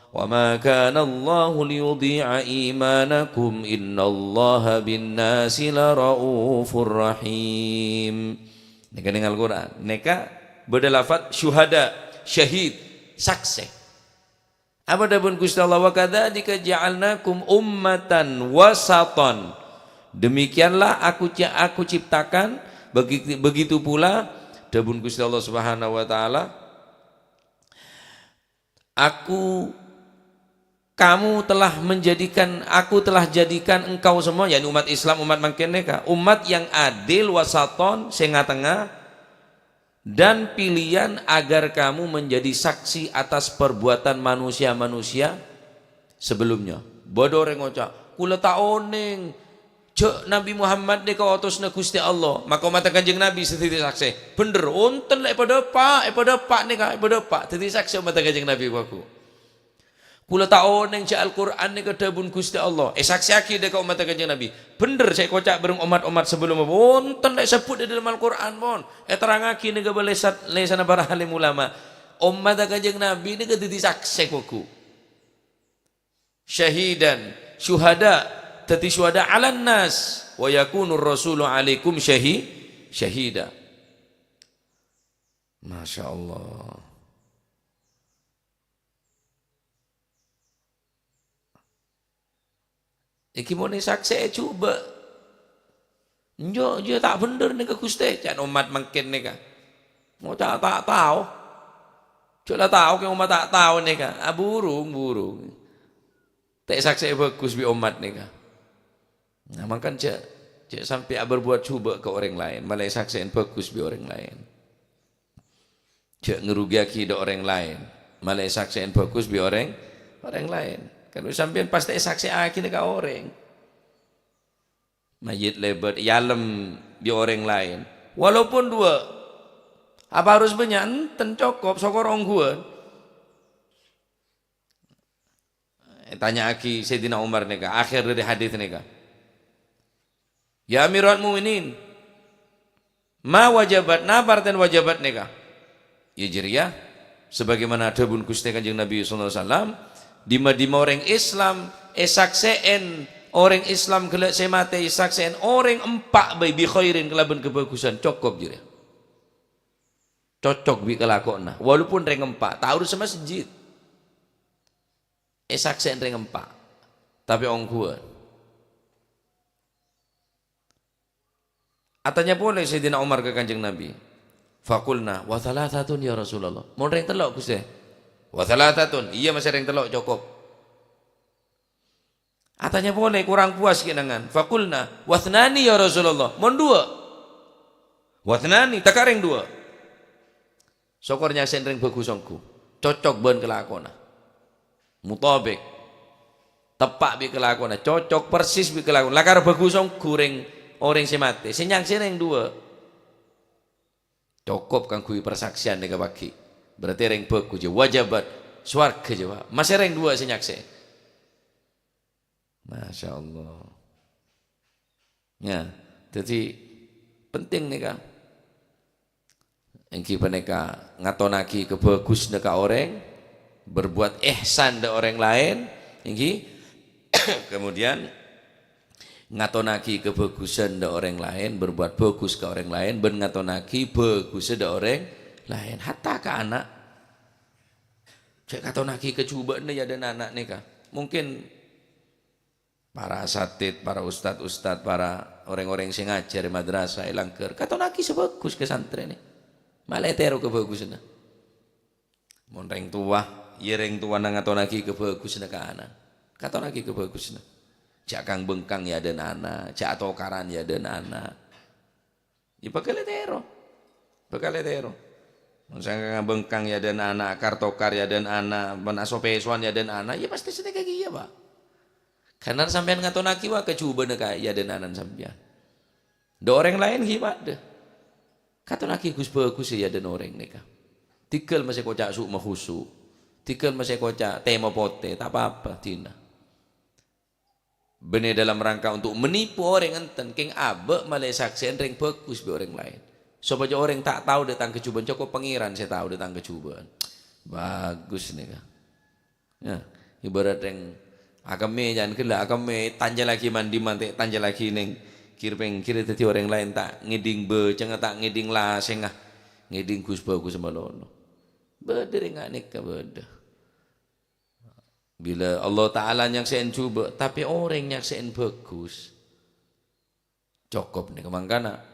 وما كان الله ليضيع إيمانكم، إن الله بالناس لرءوف رحيم. Nèka neng Al-Qur'an. Nèka bâdâ lafat syuhada, syahid, saksè. Apa dhâbuna Ghustè Allah? "Wa kadzalika ja'alnakum ummatan wasatan." Demikianlah aku, aku ciptakan, begi-, begitu pula, dhâbuna Ghustè Allah Subhanahu wa Ta'ala, "Aku, kamu telah menjadikan, aku telah jadikan engkau semua," yakni umat Islam, umat mangkèn nèka, umat yang adil, wasaton, sè nga-tengnga, dan pilihan agar kamu menjadi saksi atas perbuatan manusia-manusia sebelumnya. Bâdâ orèng ngoca', "Kaulâ ta' onèng Jhâ' Nabbhi Muhammad nèka otosanna Ghustè Allah, maka ommaddhâ Kanjeng Nabbhi sè dhâddhi saksè. Bhender, onten la èpadâpa', èpadâpa' nèka, èpadâpa'. Dhâddhi saksè ommaddhâ Kanjeng Nabbhi, bâghu. Kaulâ ta' onèng jhâ' Al-Qur'an nèka dhâbuna Ghustè Allah. Èsaksèyaghi dâ' ka ommaddhâ Kanjeng Nabbhi. Bhender sè èkoca' bhâreng ommat-ommat sabellunna, pon. Onten la èsebbhut è dhâlem Al-Qur'an, pon. Èterrangaghi nèka bâlâ sat-, lèsanna para alim ulama. Ommaddhâ Kanjeng Nabbhi nèka dhâddhi saksè, bâghu. Syahidan, syuhada, dhâddhi syuhada 'alan nas, wa yakunur rasulu 'alaikum syahi-, syahida. Masya Allah. Iki mon èsaksè'è jhubâ'. Enjâ', enjâ' ta' bhender nèka, Ghustè, can ommat mangkèn nèka. Ngoca' ta' tao. Jhâ' la tao kè ommat ta' tao nèka. Ah, burung, burung. Ta' èsaksè'è bhâghus bi' ommat nèka. Nah, mangkana jhâ', jhâ' sampè' aberbuat jhubâ' ka orèng laèn, malè èsaksè'è bhâghus bi' orèng laèn. Jhâ' ngarugiyaghi dâ' orèng laèn, malè èsaksè'è bhâghus bi' orèng, orèng laèn. Kan sampèyan pastè èsaksè'aghina ka orèng. Mayyit lèbât èyalem bi' orèng laèn. Walaupun duwâ', apa harus bânnya'? Enten, cokop, sokor ongghuwân. Ètanya'aghi Sayyidina Umar nèka, akhèr dâri hadis nèka. "Ya Amiral Mukminin, ma wajabat, napa artèna wajabat nèka?" Ya jârèya, sebagaimana dhâbuna Ghustè Kanjeng Nabi sallallahu alaihi wasallam, "Dimma-dimma orèng Islam èsaksè'è orèng Islam ghellâ' sè matè, èsaksè'è orèng empa' bhâi bi khairin kalabân kabhâghusân," cokop jârèya. Cocok bi' kalakowanna, walaupun rèng empa', ta' harus sè masjid. Èsaksè'è rèng empa', tapè ongghuwân. Atanya polè Sayyidina Umar ka Kanjeng Nabi. Faqulna, "Wa thalathatun ya Rasulullah." "Mon rèng tello', Ghustè?" "Wa thalathatun." "Iyâ, masè rèng tello', cokop." Atanya polè, korang puas kènangan. Faqulna, "Wathnani ya Rasulullah." "Mon duwâ'?" "Wathnani, ta' ka rèng duwâ'." Sokor nyaksè'è rèng bhâghus ongghu. Cocok bân kalakowanna. Mutabik. Teppa' bi' kalakowanna. Cocok persis bi' kalakowanna. Lakar bhâghus ongghu rèng, orèng sè matè. Sè nyaksè'è rèng duwâ'. Cokop kaangghuy persaksian nèka paghi'. Berarti rèng bhâghus jâ, wajabat. Sowarghâ jâ, Pak. Masè rèng duwâ' sè nyaksè'è. Masya Allah. Ya, jadi penting nèka. Èngghi panèka ngatonaghi kabhâghusânna ka orèng, berbuat ihsan dâ' orèng laèn, èngghi. Kemudian ngatonaghi kabhâghusân dâ' orèng laèn, berbuat bhâghus ka orèng laèn, bân ngatonaghi bhâghussâ dâ' orèng laèn, hatta ka ana'. Jhâ' katonaghi ka jhubâ'na ya dâ' ana' nèka. Mungkin para asatid, para ustad-ustad, para orèng-orèng sè ngajhâr è madrasah, è langghâr, katonaghi sè bhâghus ka santrèna. Malè ètèro kabhâghusânna. Mon rèng towa, ya rèng towana ngatonaghi kabhâghusânna ka ana'. Katonaghi kabhâghusânna. Jhâ' kang-bengkang ya dâ' ana', jhâ' atokaran ya dâ' ana'. Ya, bhâkal ètèro. Bhâkal ètèro. Mon sangka bengkang ya dâ' ana', kar-tokar ya dâ' ana', mon aso-pèsowan ya dâ' ana', ya pastè sanèka kèya, Pak. Karna sampèyan ngatonaghi wa ka jhubâ'na ka ya dâ' ana' sampèyan. Dâ' orèng laèn ghi' padâ. Katonaghi ghus-bhâghus ya dâ' orèng nèka. Dhigghâl masè koca' su' ma khusu'. Dhigghâl masè koca' tèma potè, ta' pa-apa, dina. Bânnè dalam rangka untuk menipu orèng enten, kèng abâ' malè saksè'è rèng bhâghus bi' orèng laèn. Sopajâ orèng ta' tao dâ' tang kajhubâ'ân, cokop Pangèran sè tao dâ' tang kajhubâ'ân. Bhâghus nèka. Ya, ibarat rèng akemmè, jhân ghellâ' akemmè, tancèlaghi man-, dimman ta' tancèlaghi neng kèr-pèngkèrra, dhâddhi orèng laèn ta' ngèdhing bâcèngnga, ta' ngèdhing lasèngnga, ngèdhing ghus-bhâghus malolo. Bâdâ rèng nganèka, bâdâ. Bilâ Allah Ta'ala nyaksè'è jhubâ', tapè orèng nyaksè'è bhâghus, cokop nèka mangkana.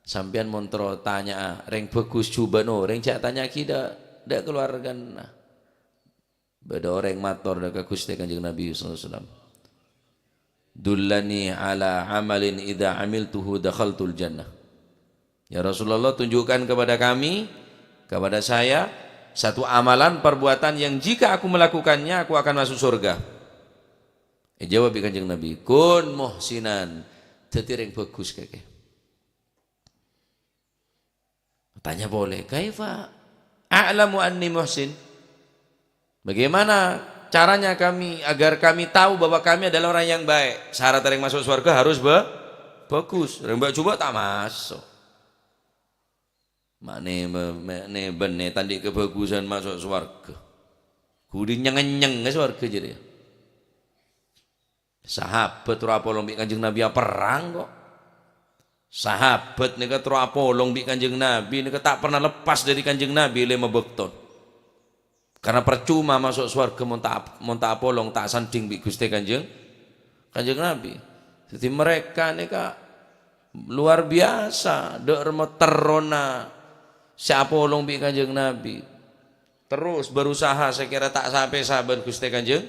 Sampèyan mon terro tanya'a rèng bhâghus jhubâ'na orèng, jhâ' tanya'aghi dâ', dâ' kalowargana. Bâdâ orèng mator dâ' ka Ghustè Kanjeng Nabi sallallahu alaihi wasallam, "Dullani ala amalin idza amiltuhu dakhaltul jannah." "Ya Rasulullah, tunjukkan kepada kami, kepada saya, satu amalan, perbuatan yang jika aku melakukannya, aku akan masuk surga." Èjâwâb bi' Kanjeng Nabi, "Kun muhsinan, dhâddhi rèng bhâghus kakè. Tanya polè, "Kaifa a'lamu anni muhsin?" Bagaimana caranya kami, agar kami tahu bahwa kami adalah orang yang baik? Syarat rèng maso' sowarghâ harus ba-, bhâghus. Rèng bâ' jhubâ' ta' maso'. Ma'nè, ma'nè bânnè ta' andi' kabhâghusân maso' sowarghâ. Ghudhi nyeng-nyeng sowarghâ jârèya. Sahabat rowa apolong bi' Kanjeng Nabi aperrang, kok. Sahabat nèka terro apolong bi' Kanjeng Nabi, nèka ta' pernah lepas dhâri Kanjeng Nabi lèma bâkto. Karena parcoma maso' sowarghâ mon ta', mon ta' apolong, ta' asandhing bi' Ghustè Kanjeng, Kanjeng Nabi. Dhâddhi, mereka nèka luar biasa, dâ' remma terrona sè apolong bi' Kanjeng Nabi. Terus berusaha sè kèra ta' sapè-sapè bân Ghustè Kanjeng,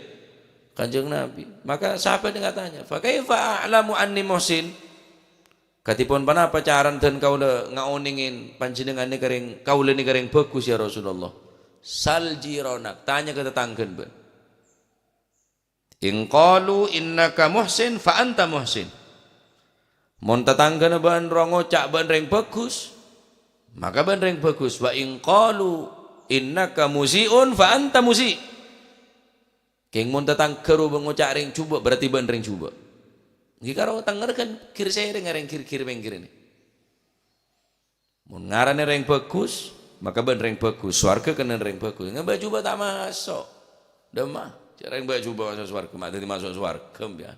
Kanjeng Nabi. Maka sahabat nèka tanya, "Fa kaifa a'lamu anni muhsin?" Kadhipon ponapa carana dhân kaulâ ngaonèngè panjhennengngan nèka rèng, kaulâ nèka rèng bhâghus, ya Rasulullah? "Sal jironak, tanya ka tatangghâna bân." "In qalu innaka muhsin, fa anta muhsin." Mon tatangghâna bân rowa ngoca' bân rèng bhâghus, maka bân rèng bhâghus. "Wa in qalu innaka musi'un, fa anta musi'." Kèng mon tatangghâ rowa ngoca' rèng jhubâ', berarti bân rèng jhubâ'. Ghi' karo tengnger kan gir-sèrèng rèng gir-gir pèngghir ini. Mon ngaranè rèng bhâghus, maka bân rèng bhâghus. Sowarghâ kennèng rèng bhâghus. Ngabâ jhubâ' ta' maso'. Dâmma, jhâ' rèng bâ' jhubâ' maso' sowarghâ, ma' dhâddhi maso' sowarghâ, mbiyan.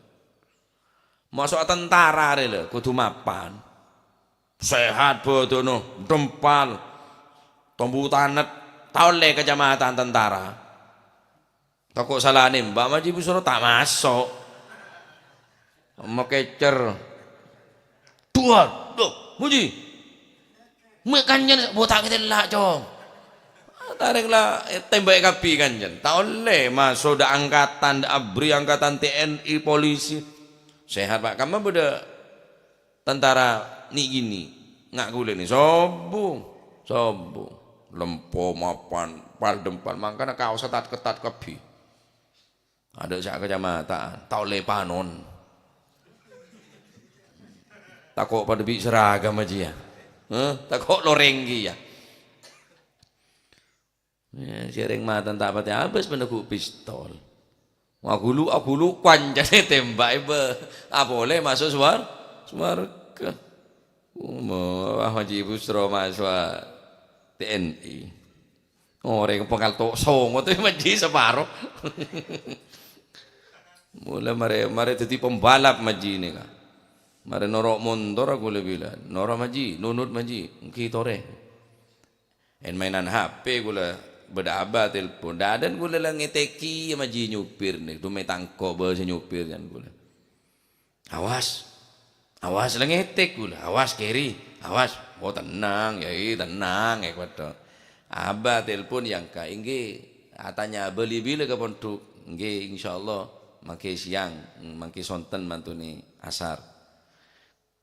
Maso' tentara rè, lho, kodhu mapan. Sehat bhâdhânna, dempal. Tombu tanèt, ta' ollè kacamatan tentara. Tako' sala nèmbak, Maji Busro ta' maso'. Makècèr. Duwâ, duh, Muji. Mè' kanjeng botang tella', Cong. Tarèng la, eh, tèmba'è kabbhi kanjeng. Ta' ollè maso' dâ' angkatan, dâ' abri angkatan T N I, polisi. Sehat, Pak. Kamma bâdâ tentara ni-, gini. Nga' kulâ ni. Sombong. Sombong. Lempo mapan, pal-dempal. Mangkana kaossa tat-ketat kabbhi. Adâ' sè kacamatan, ta' ollè panon. Tako' padâ bi' seragam ajiyâ. Heh, tako' lorèng kèya. Eh, sèrèng maten ta' patè abâs bân neggu' pistol. Aghulu', aghulu' kancana tèmba'è bâ. Apolè maso' suwar-, suwarghâ. Wah, Maji Busro maso'a T N I. Orèng pèngal to' songo to Maji saparo. Mula marè, marè dhâddhi pembalap Maji nèka. Marè noro' montor kulâ bilân. Noro' Maji, nunut Maji, èngghi torè. Èn-maènan H P kulâ, bâdâ abâ telpon. Dâdân kulâ la ngètèkè Maji nyopir nè, dumè tangko bâsa nyopir jân kulâ. "Awas, awas, la ngètèk kulâ, awas kèrè, awas." "Oh, tennang, Yai, tennang," è kodhu. Abâ telpon èyangka', "Èngghi, atanya bâli bilâ ka pondhuk?" "Èngghi, insyaallah, mangkè sèyang, mangkè sonten mantonè asar."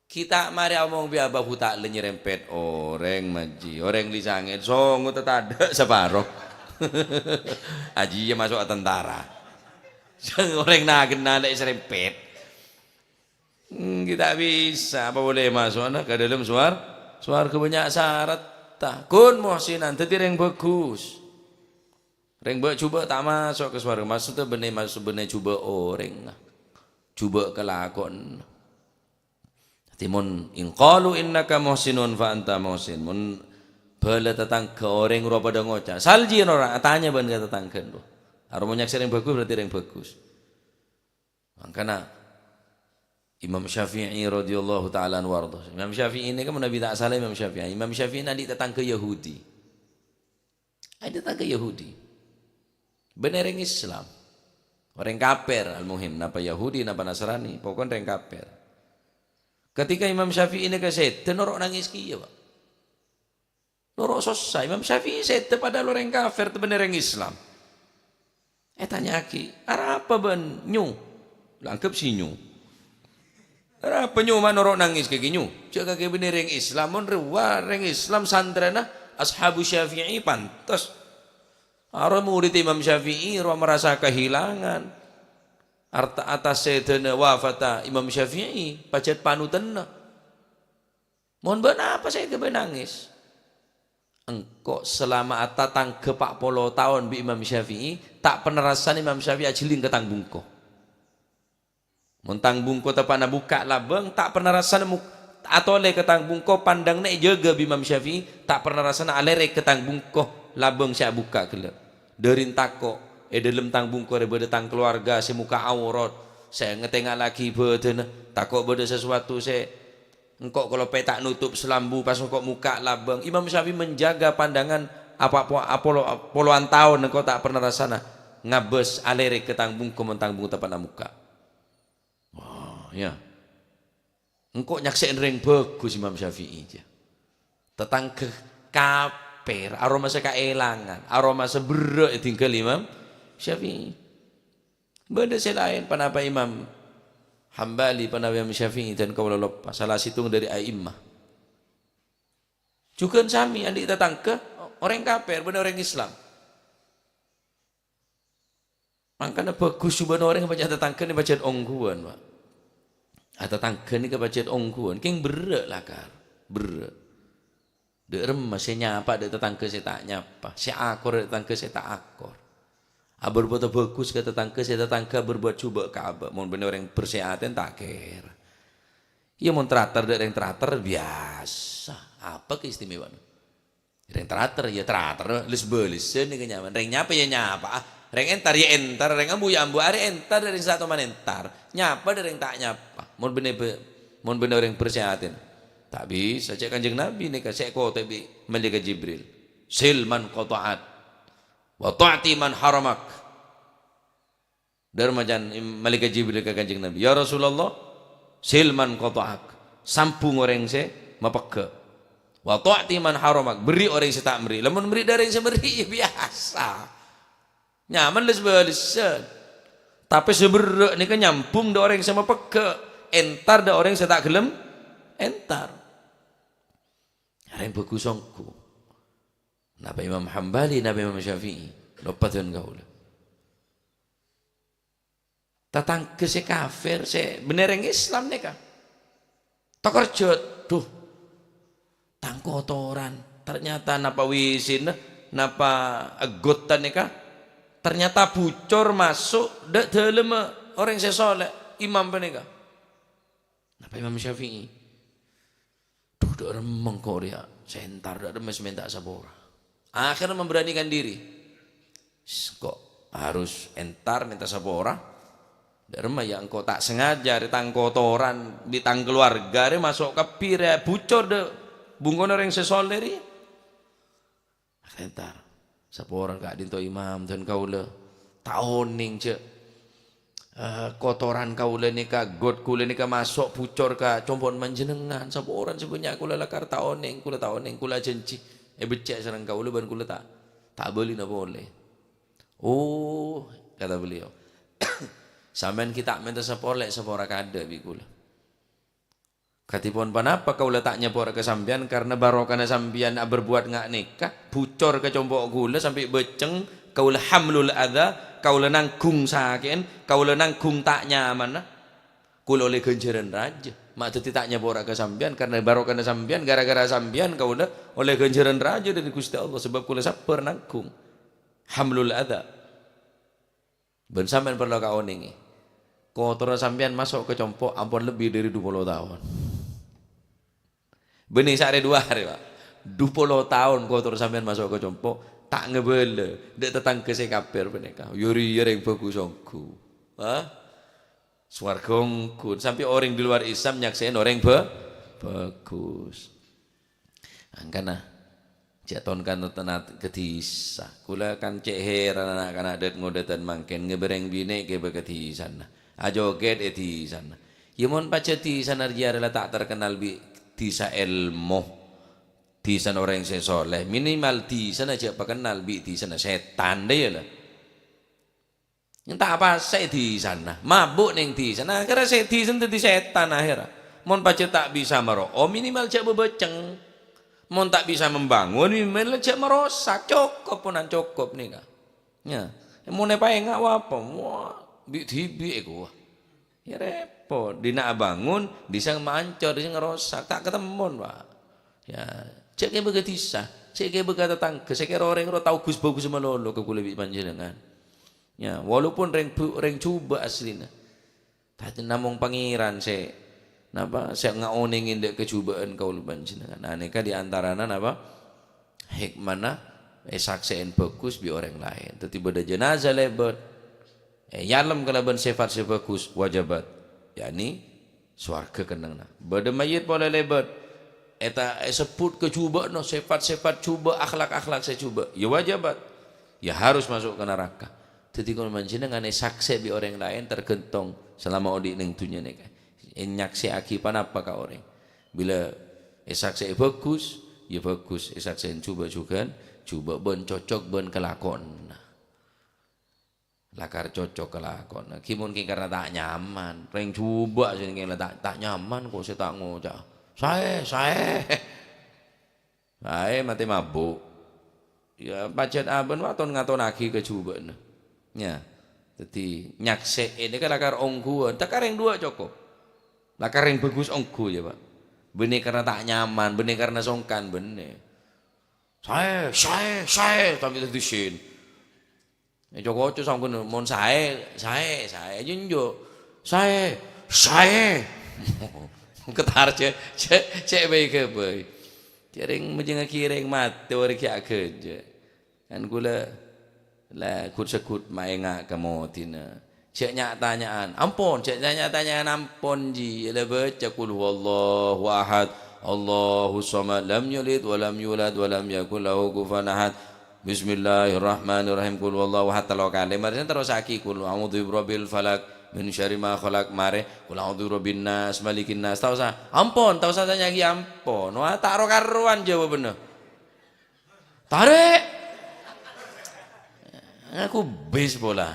Ghi' ta' marè omong bi' abâ bu ta' la nyerempet orèng, Maji. Orèng li sangèt, songo ta' tadâ' saparo. Ajiyâ maso'a tentara. Orèng na-, ghenna lè' serempet. Hmm, ghi' ta' bisa, apa polè maso'na ka dâlem suwar-, suwarghâ bânnya' saratta. Kun muhsinan, dhâddhi rèng bhâghus. Rèng bâ' jhubâ' ta' maso' ka suwarghâ, maksodda bânnè maso', bânnè jhubâ' orèng. Jhubâ' kalakowanna. Dhâddhi, mon in qalu innaka muhsinun fa anta muhsin. Mon bhâlâ tatangghâ orèng rowa padâ ngoca', "Sal jironak, atanya bân ka tatangghâna rowa." Arowa mon nyaksè rèng bhâghus berarti rèng bhâghus. Mangkana Imam Syafi'i radhiyallahu ta'ala anhu warḍha. Imam Syafi'i nèka mon Nabi ta' sala Imam Syafi'i. Imam Syafi'i nè andi' tatangghâ Yahudi. Andi' tatangghâ Yahudi. Bânnè rèng Islam. Orèng kafir, al-muhim, napa Yahudi, napa Nasrani, pokokna rèng kafir. Ketika Imam Syafi'i nèka sèdhâ, noro' nangès kèya, Pak. Noro' sossa. Imam Syafi'i sèdhâ padahal orèng kafir, bânnè rèng Islam. Ètanya'aghi, "Arapa bâ'na, Nyo?" La anggep sè Nyo. "Arapa, Nyo, ma' noro' nangès kakè, Nyo? Jhâ' kakè bânnè rèng Islam, mon rowa rèng Islam santrèna Ashabu Syafi'i, pantes." Arowa murid Imam Syafi'i, rowa merasa kehilangan. Arta-, atas sèdhâna wafatta Imam Syafi'i, pajhât panutanna. Mon bâ'na apa sè èghâbây nangès? Engko' salama atatangghâ pa' polo taon bi' Imam Syafi'i, ta' pernah rassana Imam Syafi'i ajhelling ka tang bungko. Mon tang bungko teppa'na bukka' labâng, ta' pernah rassana muk-, atolè ka tang bungko, pandhângnga èjâgâ bi' Imam Syafi'i, ta' pernah rassana alèrèk ka tang bungko labâng sè abukka' ghellâ'. Dhâri tako', è dhâlem tang bungko rè bâdâ tang kalowarga sè mokka' aurat, sè ngatènga'aghi bhâdhânna, tako' bâdâ sasuatu sè engko' kalopè ta' notop salambu pas engko' mokka' labâng. Imam Syafi'i menjaga pandangan apa po-, apolo-, polowan taon engko' ta' pernah rassana ngabâs alèrèk ka tang bungko mon tang bungko teppa'na mokka'. Wah, ya. Engko' nyaksè'è rèng bhâghus Imam Syafi'i, ya. Tatangghâ kapèr, aromasa kaèlangan, aromasa berrâ' ètinggal Imam Syafi'i. Bâdâ sè laèn, ponapa Imam Hambali, ponapa Imam Syafi'i, dan kaulâ loppa, sala sèttong dhâri a'immah. Jhughân samè, andi' tatangghâ, orèng kapèr, bâdâ orèng Islam. Mangkana bhâghus jhubâ'na orèng pajhât tatangghâ nè pajhât ongghuwân, Pak. Ah, tatangghâ nèka pajhât ongghuwân, kèng berrâ' lakar, berrâ'. Dâ' remma sè nyapa dâ' tatangghâ sè ta' nyapa, sè akor dâ' tatangghâ sè ta' akor. Aberbuwât bhâghus ka tatangghâ, sè tatangghâ aberbuwât jhubâ' ka abâ'. Mon bânnè orèng bersè atè, ta' kèra. Iyâ, mon trater dâ' rèng trater, biyasa. Apa keistimewaanna? Rèng trater, ya trater, les-bâlessân nèka nyaman. Rèng nyapa, ya nyapa. Ah, rèng entar, ya entar. Rèng ambu, ya ambu. Arè entar dâ' rèng sè ta' toman entar. Nyapa dâ' rèng ta' nyapa. Mon bânnè bâ-, mon bânnè orèng bersè atèna. Ta' bisa, cè' Kanjeng Nabi nèka sè èkotè bi' Malaikat Jibril. "Sil man qata'ak, wa ta'ti man haramak." Dâ' remma can Im-, Malaikat Jibril ka Kanjeng Nabi, "Ya Rasulullah, sil man qata'ak, sambung orèng sè mapegghâ'. Wa ta'ti man haramak, berri' orèng sè ta' merri'." Lamon merri' dâ' orèng sè merri', ya biyasa. Nyaman les-bâlessân. Tapè sè berrâ' nèka nyambung dâ' orèng sè mapegghâ', entar dâ' orèng sè ta' ghellem entar. Rèng bhâghus ongghu. Napa Imam Hambali, napa Imam Syafi'i? Loppa dhân kaulâ. Tatangghâ sè kafir, sè bânnè rèng Islam nèka. Takerjhât, duh, tang kotoran. Ternyata napa W C-na, napa eggottan nèka, ternyata bucor maso' dâ' dâlemma orèng sè soleh, imam panèka. Napa Imam Syafi'i? Duh, dâ' remma engko' rèya, sè entar dâ' remma sè mènta sapora. Akhirnya memberanikan diri. "Sengko' harus entar mènta sapora. Dâ' remma ya engko' ta' sengaja rè tang kotoran bi' tang keluarga rè maso' kabbhi rè bucor dâ' bungkona orèng sè soleh rè." Entar. Saporana ka'dinto imam dhân kaulâ. Ta' onèng, jâ'. Eh, kotoran kaulâ nèka, got kaulâ nèka maso' bucor ka compo'na panjhennengngan. Saporana sè bânnya' kaulâ lakar ta' onèng, kaulâ ta' onèng, kaulâ ajhânjhi. Èbeccè' sareng kaulâ bân kaulâ ta', ta' abâlina polè. "Oh," kata beliau, "sampèyan ghi' ta' mènta sapora, sapora kaadâ' bi' kaulâ." "Kadhipon ponapa kaulâ ta' nyapora ka sampèyan, karna barokana sampèyan aberbuwat nga' nèka, bucor ka compo' kaulâ sampè' bâceng, kaulâ hamlul adza, kaulâ nangghung sakè'en, kaulâ nangghung ta' nyamanna. Kaulâ ollè ghânjhârân rajâ. Ma' dhâddhi ta' nyapora ka sampèyan, karna barokana sampèyan, gara-gara sampèyan kaulâ ollè ghânjhârân rajâ dâri Ghustè Allah, sabâb kaulâ sabbhâr nangghung hamlul adza." Bân sampèyan parlo kaonèngè, kotorra sampèyan maso' ka compo' ampon lebbi dâri dupolo taon. Bânnè sa'arè duwâ arè, Pak. Dupolo taon kotorra sampèyan maso' ka compo', ta' ngabâlâ dâ' tatangghâ sè kafir panèka. Yâ rèya rèng bhâghus ongghu. Hah? Sowarghâ ongghu. Sampè' orèng di luar Islam nyaksè'è orèng bhâ-, bhâghus. Angkana, jhâ' ton-kanton ka dhisa. Kaulâ kan cè' hèran na'-kana' dhât-ngodâdhân mangkèn ngabâreng binè' ghibâ ka dhisana. Ajogèt è dhisana. Yâ, mon pajhât dhisana rèya la ta' terkenal bi' dhisa èlmo, dhisana orèng sè soleh, minimal dhisana jhâ' pakennal bi' dhisana sètan, dhâ iyâ la. Enta' apa sè è dhisana, mabuk neng dhisana, akhèrra sè è dhisana dhâddhi sètan akhèrra. Mon pajhât ta' bisa maro'o, minimal jhâ' bâbâceng. Mon ta' bisa membangun, minimal jhâ' marosak. Cokop, ponan cokop nèka. Ya, mon èpaènga' apa? Wah, bi'-dhibi' èkowa. Ya repot, dina abângon, disa mancor, disa ngarosak, ta' katemmon, Pak. Ya, cè' kèbâ ka disa, cè' kèbâ ka tatangghâ, sè kèra orèng rowa tao ghus-bhâghus malolo ka kaulâ bi' panjhennengngan. Ya, walaupun rèng bu-, rèng jhubâ' asllina. Tattè namong Pangèran sè, napa, sè ngaonèngè dâ' kajhubâ'ân kaulâ panjhennengngan. Nah, nèka di antarana, napa, hikmana èsaksè'è bhâghus bi' orèng laèn. Dhâddhi bâdâ jenazah lèbât, èyalem kalabân sèfat sè bhâghus, wajabat, yakni sowarghâ kennengnganna. Bâdâ mayyit polè lèbât, èta-, èsebbhut kajhubâ'ânna, sèfat-sèfat jhubâ', akhlak-akhlak sè jhubâ', ya wajabat, ya harus maso' ka naraka. Dhâddhi, kaulâ panjhennengngan èsaksè' bi' orèng laèn tergantung salama odi' neng dhunnya nèka. Ènyaksè'aghi ponapa ka orèng. Bilâ èsaksè'è bhâghus, ya bhâghus, èsaksè'è jhubâ' jhughân, jhubâ' bân cocok bân kalakowanna. Lakar cocok kalakowanna. Ghi mon ghi karna ta' nyaman. Rèng jhubâ' sè ngèla ta', ta' nyaman kok sè ta' ngoca'. Saè, saè. Saè matè mabuk. Ya, pajhât abân wa ton-ngatonnaghi kajhubâ'ânna. Ya. Dhâddhi, nyaksè'è nèka lakar ongghuwân. Tèka rèng duwâ' cokop. Lakar rèng bhâghus ongghu, ya, Pak. Bânnè karna ta' nyaman, bânnè karna songkan, bânnè. Saè, saè, saè, sambi dhâddhi sin. Èco-koco sampun, mon saè, saè, saè, jhunju'. Saè, saè. Ketar cè', cè', cè' bhâi-ghâbây. Jhârèng majhengngaghi rèng matè orèng ghi' aghâjâ'. Kan kaulâ la ghut-segghut maènga' ka modina. Jhâ' nya'-tanya'an. Ampon, jhâ' nya'-tanya'an ampon, ji. La bâca, "Qul huwallahu ahad, Allahus samad, lam yalid wa lam yulad wa lam yakul lahu kufuwan ahad." Bismillahirrahmanirrahim. Qul huwallahu ahad tello kalè. Marèna terrosaghi, "Qul a'udzu birabbil falaq, min syarri ma khalaq." Marè, "Qul a'udzu birabbin nas, malikin nas." Ta' osa. Ampon, ta' osa tanya'aghi ampon. Wah, ta' ro-karowan jawabanna. "Tarèk!" Ngaku bis pola.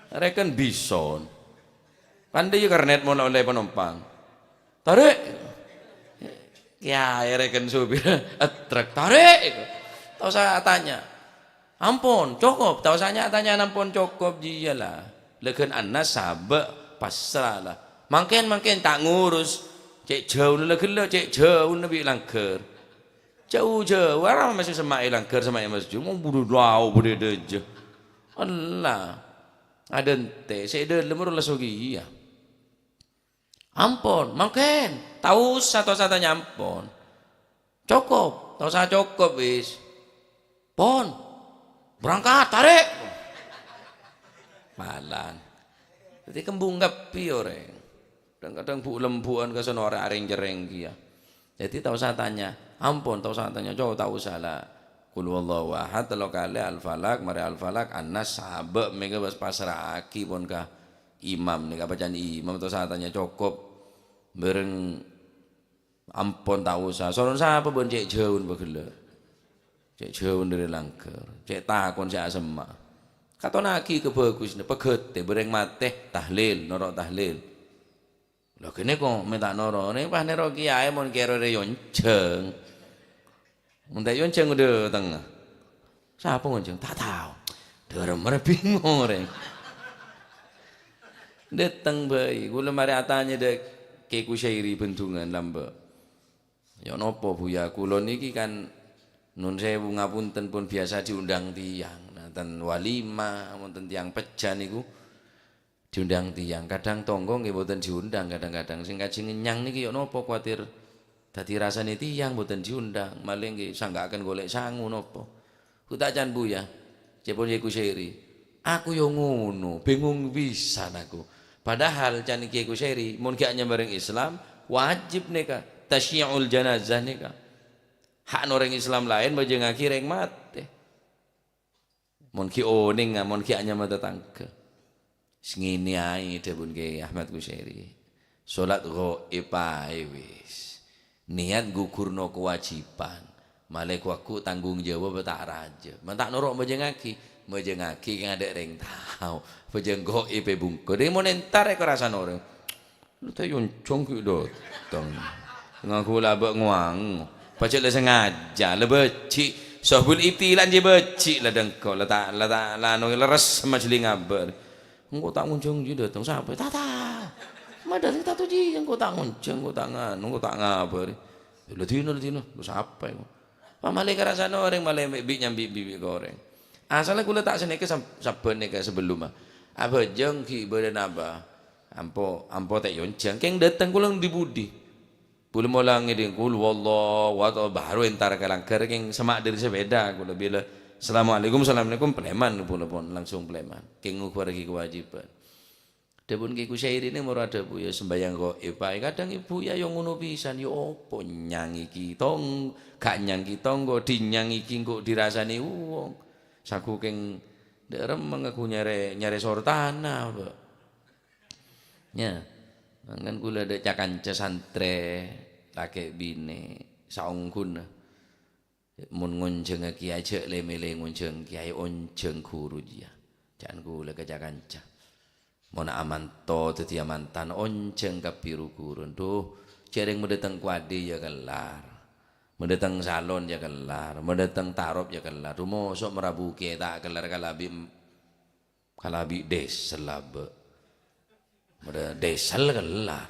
Rèken bison. Kan dâ' iyâ kernet mon ollè panompang. "Tarèk!" Kèyaè rèken supir, trek, "Tarèk!" Ta' osa atanya. Ampon, cokop. Ta' osa nya-tanya ampon, cokop. Iyâ la. Lèghân Anas sabâ' pasra la. Mangkèn, mangkèn, ta' ngurus. Cè' jhâuna la ghellâ', cè' jhâuna bi' langghâr. Jhâu-jhâu, arapa mèsè semma'è langghâr, semma'è masjid. Mon buru lao budi dâjâ. Ella. Adântè', sè è dâlem ro la sogiyâ. Ampon, mangkèn. Ta' osa, ta' osa tanya ampon. Cokop, ta' osa cokop, wis. Pon, berangkat, tarèk. Malan. Dhâddhi kembung kabbhi orèng. Kadhâng-kadhâng bu'-lembu'an ka sono arè-, arèng-cerrèng kèya. Dhâddhi ta' osa tanya, ampon, ta' osa tanya, cowok ta' osa la. Qul huwallahu ahad, tello kalè, Al-Falaq, marè Al-Falaq, An-Nas, sabâ' mèga pas pasra'aghi pon ka imam nèka, bacaan imam, ta' osa tanya, cokop. Bâreng Ampon ta' osa. Soron sapa bân cè' jhâuna bâ' ghellâ'? Cè' jhâuna dâri langghâr. Cè' takon sè asemma'. Katonnaghi kabhâghusânna, pagâtè bâreng matè, tahlil, noro' tahlil. Lha ghânèka mè' ta' noro', nè pas nèro kèyaè mon kèra rè yonjhâng. Mon ta' yonjhâng dâtengnga. Sapa ngonjhâng? Ta' tao. Dâremma rè bingung orèng. Dâteng bhâi, kaulâ marè atanya dâ' Kè Kusyairi Bendungan lambâ'. "Ya' napa, Buya? Kaulâ nèkè kan, nun sèwu ngapunten, pon biyasa diundang tiyang. Nah, ten walimah, mon ten tiyang pejjhâ nèko, diundang tiyang. Kadhâng tonggo ngghi mboten diundang kadhâng-kadhâng. Sè ngajhi ngenyang nèkè ya' napa, kuwatir dhâddhi rassana tiyang mboten diundang. Malè ngghi sangghâ'âghi golek sango napa." "Ghu ta' can, Buya," ca'èpon Kè Kusyairi. "Aku ya ngono, bingung pisan aku. Padahal can Kè Kusyairi, mon ghi' anyama orèng Islam, wajib nèka, tasyi'ul janazah nèka. Hakna orèng Islam laèn majhengngaghi rèng matè. Mon ghi' onènga, mon ghi' anyama tatangghâ." "Sangènè aè," dhâbuna Kè Ahmad Kusyairi. "Salat ghaib aè wis. Niyat gugurna kawâjibhân. Malè ghu-lagghu tanggung jawab ta' rajâ. Mon ta' noro' majhengngaghi, majhengngaghi kèng adâ' rèng tao. Pajhâng ghaib è bungko. Dâri mon entar èko rassana orèng. Lu ta' yonjhâng ghi' dâteng. Ngangghu labâ' ngowango. Pajhât la sengaja, la bâjhi'. Sohbul ibtila' jiyâ bâjhi' la dâ' engko'. La ta', la ta', la anu lerres majlis ngabâ'." Engko' ta' ngonjhâng jiyâ dâteng, sapa? Tata! Ma' dâteng Tato jiyâ, engko' ta' ngonjhâng, engko' ta' nganu, engko' ta' ngabâri. Lho dina, lho dina, lho sapa engko'? Pas malè karassana orèng malè bi'-nyambi' bi' orèng. Asalla kaulâ ta' sanèka sab-, sabbhân nèka sabellumma. Abhâjâng ghi' bâdâ napa? Ampo, ampo ta' èonjhâng. Kèng dâteng kaulâ ndi-budi. Kaulâ mola ngèdhing, "Qul huwallahu ahad," bhuru entar ka langghâr, kèng semma' dâri sepèda kaulâ bilâ, "Assalamualaikum, assalamualaikum," palèman kaulâ pon, langsung palèman. Kèng ngobârraghi kawâjibhân. Dhâbuna Kè Kusyairi nè moro adhâbu, "Ya, sembhâjâng ghaib, Pak. Kadhâng ibu ya, ya ngono pisan. Ya apa, nyang iki tong-, ghi' nyang iki tonggo, dhi nyang iki engko' dirasanè wong. Sagu kèng dâ' remma ngaku nyarè, nyarè sortana, Pak." Ya, mangkana kaulâ dâ' ca-kanca santrè, lakè' binè', saongghuna. Mon ngonjhângnga kèyaè, jhâ' lè-mèlè ngonjhâng kèyaè, onjhâng ghuru jiyâ. Ca'na kaulâ ka ca-kanca. Mon amanto, dhâddhiyâ mantan, onjhâng kabbhi ru-ghuruna. Dhu, jhâ' rèng ma' dâteng kowadhi ya kellar. Ma' dâteng salon ya kellar. Ma' dâteng tarop ya kellar. Dhu, moso' marabu kèyaè ta' kellar kalabi Kalabi diesel abâ'. Bâdâ diesel kellar.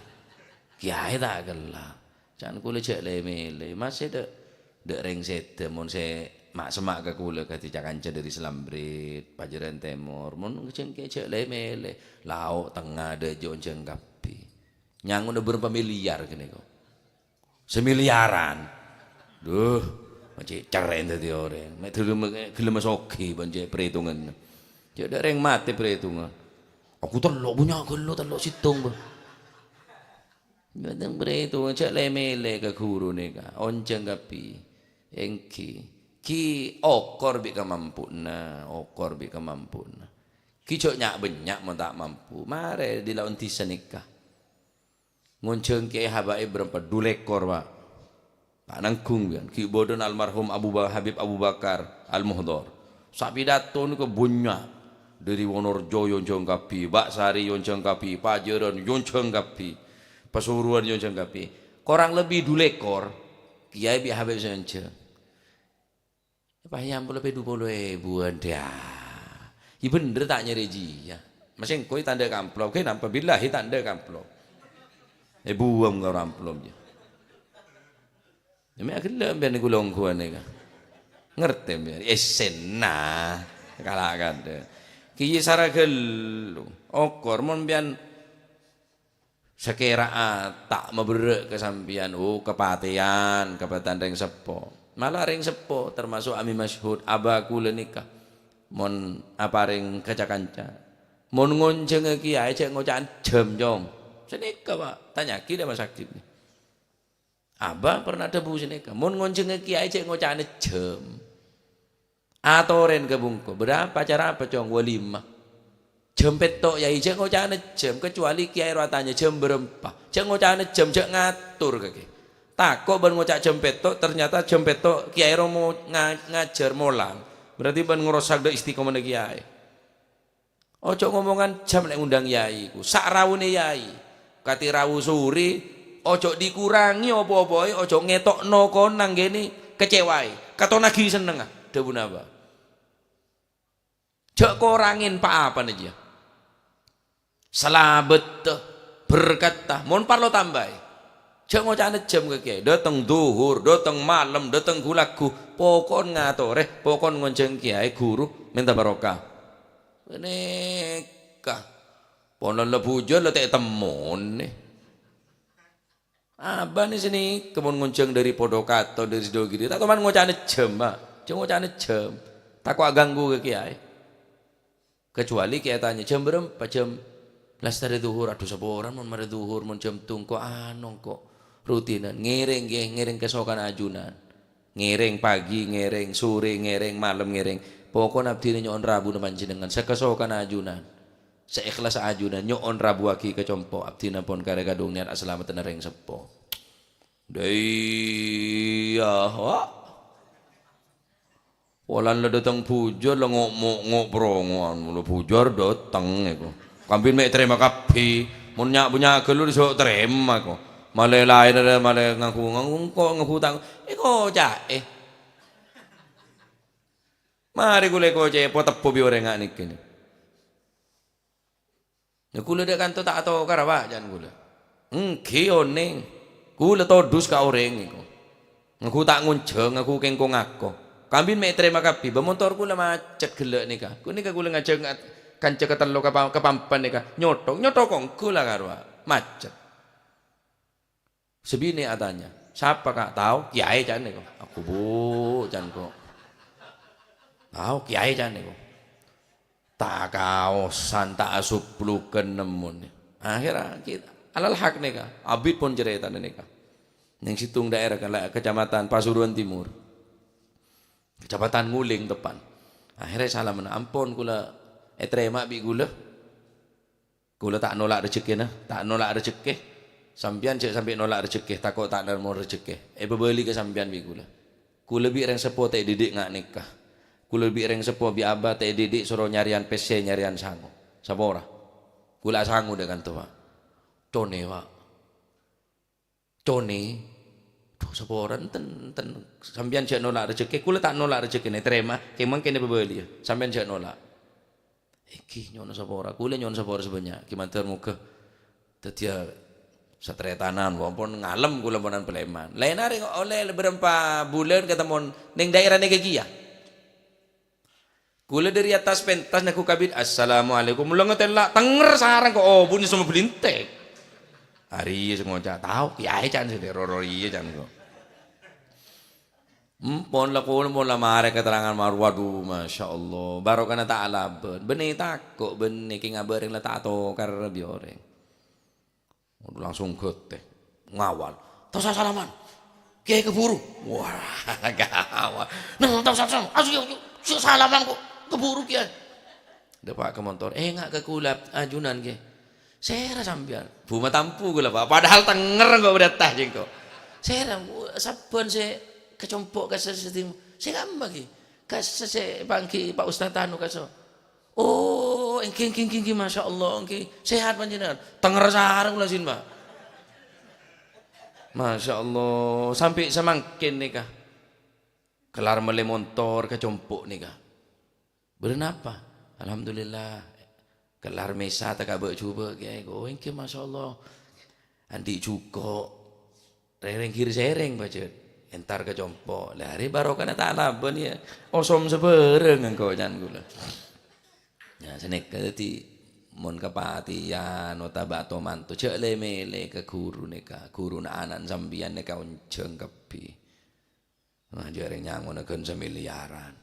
Kèyaè ta' kellar. Can kaulâ jhâ' lè-mèlè. Masè dâ', dâ' rèng sèdhâ mon sè ma'-, semma' ka kaulâ kadhi ca-kanca dâri Slambrid, Pajârân Tèmor. Mon jhâ' kèyaè jhâ' lè-mèlè. Lao' tengnga dâjâ onjhâng kabbhi. Nyangona bârâmpa miliar ghânèka. Samiliyaran. Duh, ma' cè' cerrèn dhâddhi orèng. Mè' dhâlem, ghellem soghi bân cè' parètonganna. Cè' dâ' rèng matè parètongan. Aku tello' bânnya' ghâllu, tello' sèttong, bân. Bhâdhân parètongan, jhâ' lè-mèlè ka ghuru nèka. Onjhâng kabbhi. Èngghi. Ghi okor bi' kamampuanna, okor bi' kamampuanna. Ghi jhâ' nya'-bânnya' mon ta' mampu. Marè dâri laon dhisa nèka. Ngonjhâng kèyaè habaib bârâmpa? Du lèkor, Pak. Ta' nangghung, biyân. Ghi' bâdâna almarhum Abu Ba-, Habib Abu Bakar Al-Muhdhor. Sapidato nèko bânnya'. Dâri Wonorejo èonjhâng kabbhi, Baksari èonjhâng kabbhi, Pajârân èonjhâng kabbhi, Pasuruan èonjhâng kabbhi. Korang lebbi du lèkor kèyaè bi' habaib sè èonjhâng. Pas nyampo lebbi du polo èbuwân, dhâ. Iyâ bhender ta' nyarè jiyâ. Masè engko' ta' endâ' ka amplop, ghi nampa billahi ta' endâ' ka amplop. Èbuwân karo amplop, jâ. Mè' aghellâ' sampèyan nèko longghuwân nèka. Ngartè, sampèyan? Èssèna. Kala' kadâ. Kèyaè sara ghâllu. Okor, mon sampèyan Sakèra'a ta' maberrâ' ka sampèyan, oh, kapatèyan, kapatèyan rèng seppo. Mala rèng seppo, termasuk Ami Masyhud, aba kaulâ nèka, mon aparèng ka ca-kanca. Mon ngonjhângnga kèyaè, jhâ' ngoca'an jhâm, Cong. Sanèka, Pak, tanya'aghi dâ' ma' sakit. Aba pernah adhâbu sanèka, "Mon ngonjhângnga kèyaè jhâ' ngoca'ana jhâm. Atorèn ka bungko, 'Bârâmpa, acara apa, Cong?' 'Walimah.' 'Jhâm pètto', Yaè, jhâ' ngoca'ana jhâm, kacuali kèyaè rowa atanya, 'Jhâm bârâmpa?' Jhâ' ngoca'ana jhâm, jhâ' ngator kakè. Tako' bân ngoca' jhâm pètto', ternyata jhâm pètto' kèyaè rowa mo-, nga-, ngajhâr molang. Berarti bân ngarosak dâ' istiqomana kèyaè." Ojo' ngomongan jhâm lè' ngundang yaè iku. Saraona yaè. Katè rabu sore, ojo' dikurangè apa-apaè, ojo' ngèto' nokona ngghi kecewaè. Katonaghi sennengnga, dhâbuna Aba. Jhâ' korangè pa-apana jiyâ. Salabetta, berkatta, mon parlo tambaè. Jhâ' ngoca'ana jhâm ka kèyaè. Dâteng dhuhur, dâteng malem, dâteng ghu-lagghu. Pokon ngatorè, pokon ngonjhâng kèyaè, ghuru, mènta barokah. Ghânèka. Pon la bujâr la ta' ètemmonè. Abâ nè sènè, kemon ngonjhâng dâri Podokato, dâri Sidogiri. Ta' toman ngoca'ana jhâm, Pak. Jhâ' ngoca'ana jhâm. Tako' aghânggu ka kèyaè. Kacuali kèyaè atanya, "Jhâm bârâmpa, jhâm?" "Lastarè dhuhur." "Adhu, saporana mon marè dhuhur, mon jhâm tungko' ano engko'." Rutinan, ngèrèng, ngghi, ngèrèng kasokanna ajunan. Ngèrèng pagi, ngèrèng sore, ngèrèng malem, ngèrèng. Pokona abdhina nyo'on rabuna panjhennengngan, sakasokanna ajunan. Saèkhlassa ajunan, nyo'on rabuwaghi ka compo', abdhina pon karè kadhung niyat asalameddhâna rèng seppo. Dâiyâ, wa. Polana la dâteng bujâr, la ngo'-, mo-, ngo'-, prongo'an, la bujâr dâteng èko. Kambin mè' tarèma kabbhi, mon nya'-, nya' ghâllu dhi' so' tarèma èko. Malè laènna, malè ngaku, ngaku engko', ngaku tang-, èkoca'è. Marè kulâ èkoca'è, potebbu bi' orèng nga' nèkè nè. Nah, kaulâ dâ' kanto ta' atokara, Pak, ca'na kaulâ. Èngghi onèng. Kaulâ todus ka orèng èko. Ngaku ta' ngonjhâng, ngaku kèng ko-ngako. Kambin mè' ètarèma kabbhi, bâ montor kaulâ macet ghellâ' nèka. Ghânèka kaulâ ngajhâk nga-, kanca katello ka pa-, ka Pamban nèka. Nyothok, nyothok ongghu la karo, Pak. Macet. Sabinè atanya, "Sapa, Ka'?" "Tao, kèyaè," ca'na ko. "Aku, Bu'," ca'na ko. "Tao, kèyaè," ca'na ko. Ta' akaosan, ta' asoploghân nemmonè. Akhèrra kita, alal hak nèka, abit pon carètana nèka. Neng sèttong daerah kala-, Kecamatan Pasuruan Timur. Kecamatan Nguling teppan. Akhèrra salamana, "Ampon kaulâ ètarèma bi' kaulâ." Kaulâ ta' nolak rejekkèna, ta' nolak rejekkè. Sampèyan jhâ' sampè' nolak rejekkè, tako' ta' narèma rejekkè. Èpabâli ka sampèyan bi' kaulâ. Kaulâ bi' rèng seppo ta' èdidik nga' nèka. Kaulâ bi' rèng seppo bi' abah ta' èdidik soro nyarèyan pèssè, nyarèyan sango. Sapora. Kaulâ asango dâ' kanto, Pak. Conè, Pak. Conè. Duh, sapora enten, enten. Sampèyan jhâ' nolak rejekkè, kaulâ ta' nolak rejekkèna, ètarèma, kèng mangkèn èpabâliyâ. Sampèyan jhâ' nolak. Èngghi, nyo'ona sapora. Kaulâ nyo'on sapora sè bânnya'. Ghi mandhâr moghâ dhâddhiyâ sataretanan. Walaupun ngalem kaulâ ponan palèman. Laèn arè ollè bârâmpa bulân katemmon neng daerah nèka kèya. Kaulâ dâri attas pentas nèko kabit, "Assalamualaikum." Mola ngatèla', tenger sareng ko' obun sè mablintek. Arèya sè ngoca', "Tao, kèyaè," ca'na sè roro rèya, ca'na ko'. Empon la, kaulâ mon la marè keterangan mar-, waduh, masyaallah, barokana ta' alabân. Bânnè tako', bânnè kèng abâ' rèng la ta' atokar bi' orèng. Waduh, langsung ghâtè, ngawal. "Ta' osa salaman. Kèyaè kabhuru." Wah, gawat. "Neng, ta' osa salaman. Ayo, ayo, ayo, salaman ko'. Kabhuru, Kèyaè." Dâpa' ka montor. "Enga' ka kaulâ, ajunan, Kè." "Sèra sampèyan?" "Bu matampu kaulâ, Pak. Padahal tenger engko' bâdâ tas jengko." "Sèra, Bu, sabbhân sè kacompo' ka sè, sè, sè ka'emma, Kè? Ka sè, sè pangghi Pak Ustadz anu ka so." "Oh, èngghi, èngghi, èngghi, èngghi, masyaallah, èngghi. Sehat panjhennengan?" "Tenger sareng kaulâ, Sin, Pak." Masyaallah, sampè' samangkèn nèka. Kellar mellè montor kacompo' nèka. "Bârâ napa?" "Alhamdulillah. Kellar mèsa teka bâ'-jhubâ', Kèyaè." "Oh, èngghi, masyaallah. Andi' jhuko'. Rèrèng ghir-sèrèng pajhât. Entar kacompo'." Lah, arè barokana ta' alabân, yâ. Osom sabhârâng engko' ca'na kaulâ. Nah, sanèka dhâddhi mon kapatèyan otabâ ato-manto, jhâ' lè-mèlè ka ghuru nèka. Ghuruna ana'na sampèyan nèka onjhâng kabbhi. Nah, jhâ' rèng nyangona ghân samiliyaran.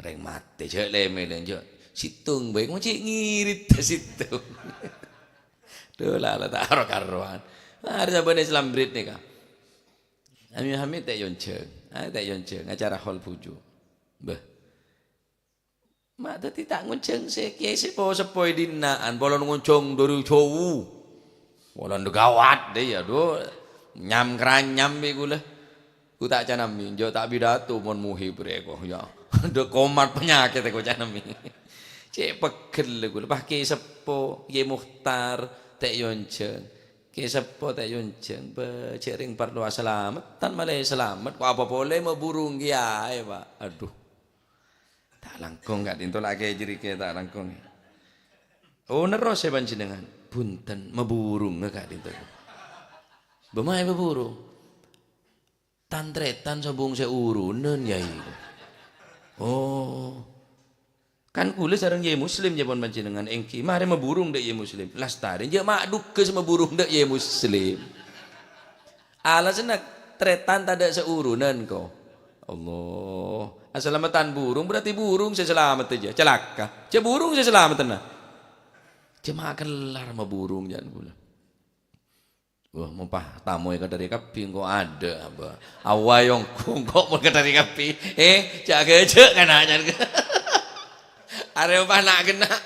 Rèng matè, jhâ' lè-mèlè, jhâ' sèttong bhâi, mon cè' ngirit sèttong. Dhu, la, la, ta' ro-karowan. Arè sabbhân Islam brit nèka. Ami-, ami ta' èonjhâng. Ah, ta' èonjhâng. Acara hol bhuju'. Bâh. Ma' dhâddhi ta' ngonjhâng sè kèyaè sè po-, seppo è dina'an, polana ngonjhâng dâri jhâu. Polana gawat, dâ, yâ, dhu. Nyam-kranyam bi' kaulâ. Ku ta' canami, jhâ' ta' pidato mon muhib rèko, yâ. Dhu komat panyakèt ko canami. Cè' pegghel kaulâ, pas Kè Seppo, Kè Mukhtar, ta' èonjhâng. Kè Seppo ta' èonjhâng, bâ, jhâ' rèng parlo asalameddhân, malè salamet, ko' apa polè maburung kèyaè, Pak. Adhu. Ta' langkong ka'dinto la kè jârèya kè ta' langkong. Oh, nerros sè panjhennengan. Bhunten, maburungnga ka'dinto. Bâ maè maburung. Tan-tarètan sobung sè urunan, Yai. Oh. Kan kaulâ sareng Yai Muslim, jhâ' pon panjhennengan èngghi. Marè maburung dâ' Yai Muslim. Lastarè, jhâ' ma' dhugas maburung dâ' Yai Muslim. Alasanna tarètan tadâ' sè urunan, ko. Allah. Asalameddhân burung, berarti burung sè salamet jâ. Calaka. Jhâ' burung sè salamet, na. Jhâ' ma' kellar maburung, jhâ' kaulâ. Wah, mompah tamoy kadhâri kabbhi, engko' adâ', apa? Awayong engko' mon kadhâri kabbhi. Eh, jhâ' ghâjâ' kana', jhâ'. Arè mompah na' ghenna'.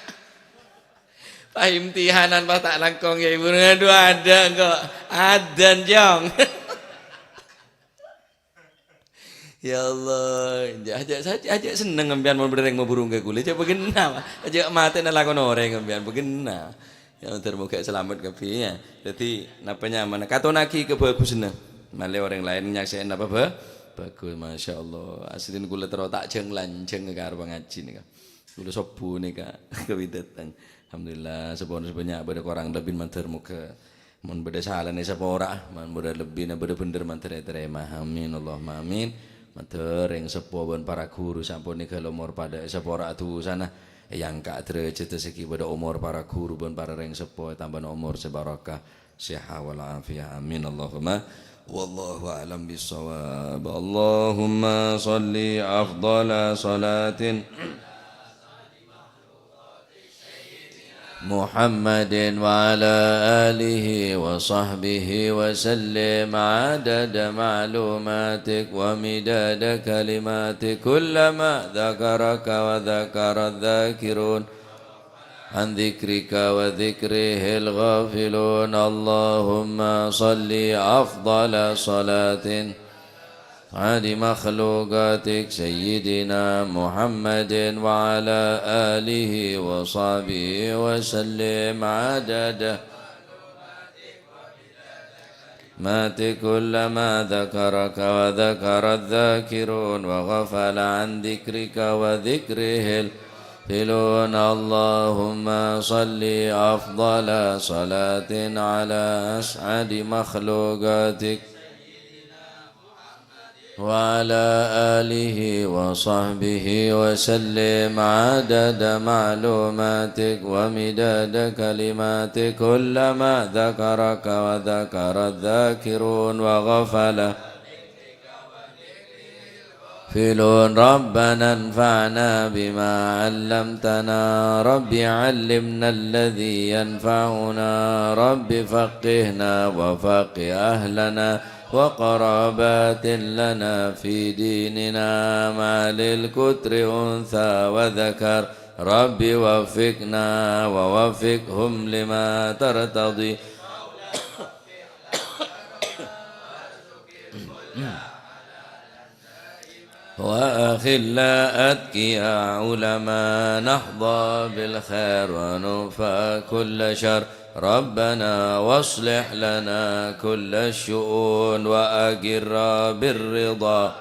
Pas imtihanan, pas ta' langkong, yâ, ibu. Adhu, adâ' engko'. Adân, Jong. Ya Allah, jhâ', jhâ', jhâ', jhâ' senneng sampèyan mon bâdâ rèng maburung ka kaulâ. Jhâ' bâghenna, Pak. Jhâ' matèna lakon orèng sampèyan, bâghenna. Ya, moghâ-moghâ salamet kabbhi, ya. Dhâddhi, napa nyamana? Katonaghi kabhâghusânna. Malè orèng laèn nyaksè'è napa bhâ-, bhâghus, masyaallah. Aslina kaulâ terro ta' jhâng-lanjhâng ka arep ngajhi nèka. Kaulâ sobbhu nèka kawit dâteng. Alhamdulillah, saponapan sabannya' bâdâ korang lebbina mandhâr, moghâ mon bâdâ salana èsapora'a, mon bâdâ lebbina bâdâ bhendher mandhâr ètarèma. Amin, Allahumma amin. Mandhâr rèng seppo bân para ghuru sampon nèngghâl omor padâ èsapora'a dhusana, èangka' dârâjhâddhâ sagghi bâdâ omor para ghuru bân para rèng seppo ètambâna omor sè barokah, sèhat wal afiyah. Amin, Allahumma. Wallahu a'lam bissawab. Allahumma shalli afdhala shalatin محمد وعلى آله وصحبه وسلم عدد معلوماتك ومداد كلماتك، كلما ذكرك وذكر الذاكرون عن ذكرك وذكره الغافلون. اللهم صل أفضل صلاة على مخلوقاتك سيدنا محمد وعلى آله وصحبه وسلم عدد ما كلما ذكرك وذكر الذاكرون وغفل عن ذكرك وذكره الغافلون. اللهم صل أفضل صلاة على أسعد مخلوقاتك وعلى آله وصحبه وسلم عدد معلوماتك ومداد كلماتك، كلما ذكرك وذكر الذاكرون وغفل الغافلون. ربنا انفعنا بما علمتنا، رب علمنا الذي ينفعنا، رب فقهنا وفقه أهلنا وقرابات لنا في ديننا، مع الكتر أنثى وذكر. رب وفقنا ووفقهم لما ترتضي. وأخلاء أتقياء علماء، نحظى بالخير ونكفى كل شر. ربنا واصلح لنا كل الشؤون وأقر بالرضا،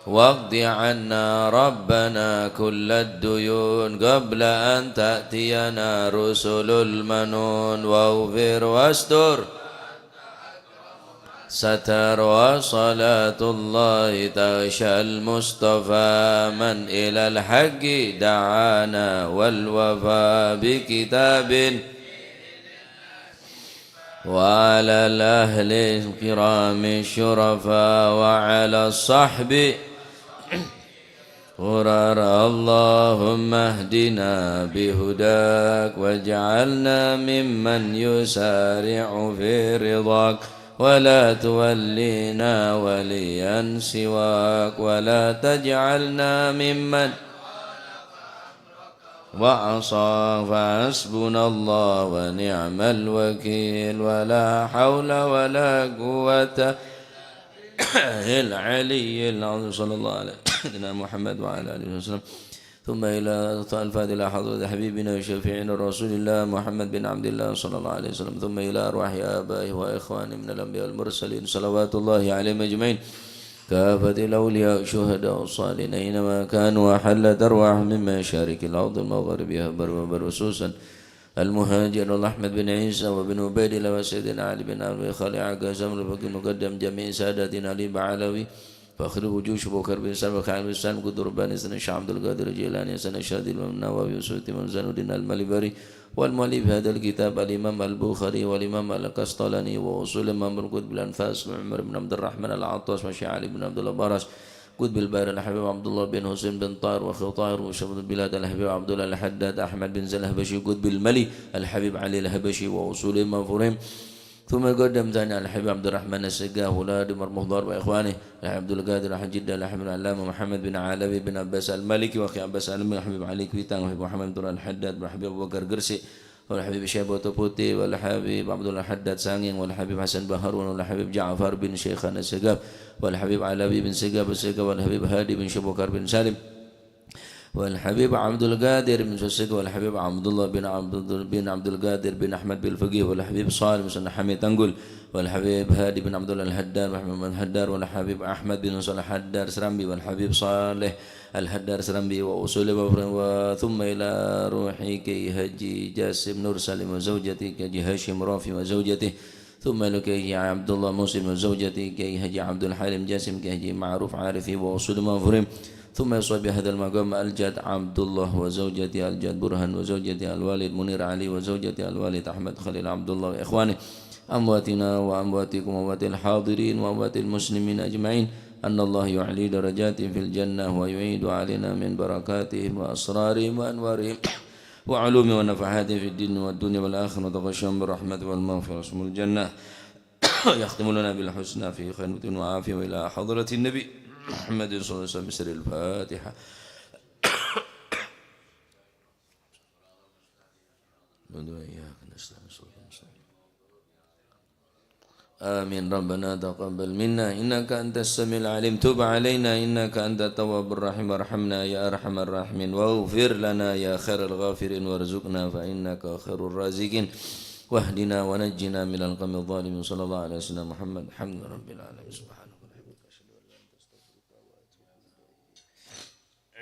واقض عنا ربنا كل الديون قبل أن تأتينا رسل المنون، واغفر واستر ستر، وصلاة الله تغشى المصطفى من إلى الحق دعانا، والوفاء بكتاب وعلى الأهل الكرام الشرفاء وعلى الصحب غرر. اللهم اهدنا بهداك واجعلنا ممن يسارع في رضاك، ولا تولنا وليا سواك، ولا تجعلنا ممن وعصاك، فحسبنا الله ونعم الوكيل، ولا حول ولا قوة العلي العظيم. صلى الله على سيدنا محمد وعلى آله وسلم. ثم إلى الفاتحة إلى حضرة حبيبنا وشفيعنا رسول الله محمد بن عبد الله صلى الله عليه وسلم. ثم إلى أرواح آبائه وإخوانه من الأنبياء والمرسلين صلوات الله عليهم أجمعين. كافة الأولياء الشهداء الصالحين أينما كانوا، وحلت أرواحهم من مشارق الأرض ومغاربها، بر وبر، خصوصا المهاجر أحمد بن عيسى وابن عبيد الله وسيدنا علي بن أبي خالد عكاظ، الفقيه المقدم جميع ساداتنا علي بعلوي، فخر وجوش بكر بن سلمى، خالد بن سلمى، قطب رباني سيدنا الشيخ عبد القادر الجيلاني، سيدنا الشاذلي، الإمام النووي، السيوطي، الإمام زين الدين المالباري، والمؤلف هذا الكتاب الإمام البخاري، والإمام القسطلاني، وأصول الإمام القطب الأنفاس، عمر بن عبد الرحمن العطاس، والشيخ علي بن عبد الله براس، قطب البحر الحبيب عبد الله بن حسين بن طاهر، وأخي طاهر، وشمس البلاد الحبيب عبد الله الحداد، أحمد بن زين الحبشي، قطب الملي الحبيب علي الحبشي، وأصول الإمام إبراهيم. ثم يقدم ثاني الحبيب عبد الرحمن السقاف، ولا دمر مخضر وإخوانه، الحبيب عبد القادر الحاج جدة، الحبيب العلامة محمد بن علوي بن عباس المالكي، وأخي عباس علوي، الحبيب علي كويتان، الحبيب محمد بن الحداد، والحبيب أبو بكر قرسي، والحبيب شيبة بوتو بوتي، والحبيب عبد الله الحداد سانجينج، والحبيب حسن بن هارون، والحبيب جعفر بن شيخان السقاف، والحبيب علوي بن سقاف السقاف، والحبيب هادي بن شيخ بكر بن سالم، والحبيب عبد القادر بن سوسك، والحبيب عبد الله بن عبد، بن عبد القادر بن أحمد بالفقيه، والحبيب صالح بن حميد تنقل، والحبيب هادي بن عبد الله الهدار، محمد بن الهدار، والحبيب أحمد بن صالح الهدار سرمبي، والحبيب صالح الهدار سرمبي وأصول وفر-، و-، ثم إلى روحي كي حجي جاسم نور سالم وزوجتي كي حجي هاشم رافي وزوجته، ثم إلى كي حجي عبد الله مسلم وزوجته كي حجي عبد الحليم جاسم كي حجي معروف عارفي وأصول مفرم، ثم يصلي بهذا المقام الجد عبد الله وزوجته الجد برهان وزوجته الوالد منير علي وزوجته الوالد أحمد خليل عبد الله وإخوانه أمواتنا وأمواتكم وأموات الحاضرين وأموات المسلمين أجمعين، أن الله يعلي درجاتهم في الجنة ويعيد علينا من بركاتهم وأسرارهم وأنوارهم وعلومهم ونفحاتهم في الدين والدنيا والآخرة، وتغشاهم بالرحمة والمغفرة وسمو الجنة، يختم لنا بالحسنى في خير وعافية وإلى حضرة النبي محمد صلى الله عليه وسلم بسر الفاتحة. نعبد وإياك نستعين. صراط المستقيم. آمين. ربنا تقبل منا إنك أنت السميع العليم. تب علينا إنك أنت التواب الرحيم. وارحمنا يا أرحم الراحمين. واغفر لنا يا خير الغافرين. وارزقنا فإنك خير الرازقين. واهدنا ونجنا من القوم الظالمين. صلى الله على سيدنا محمد. الحمد لله رب العالمين. سبحان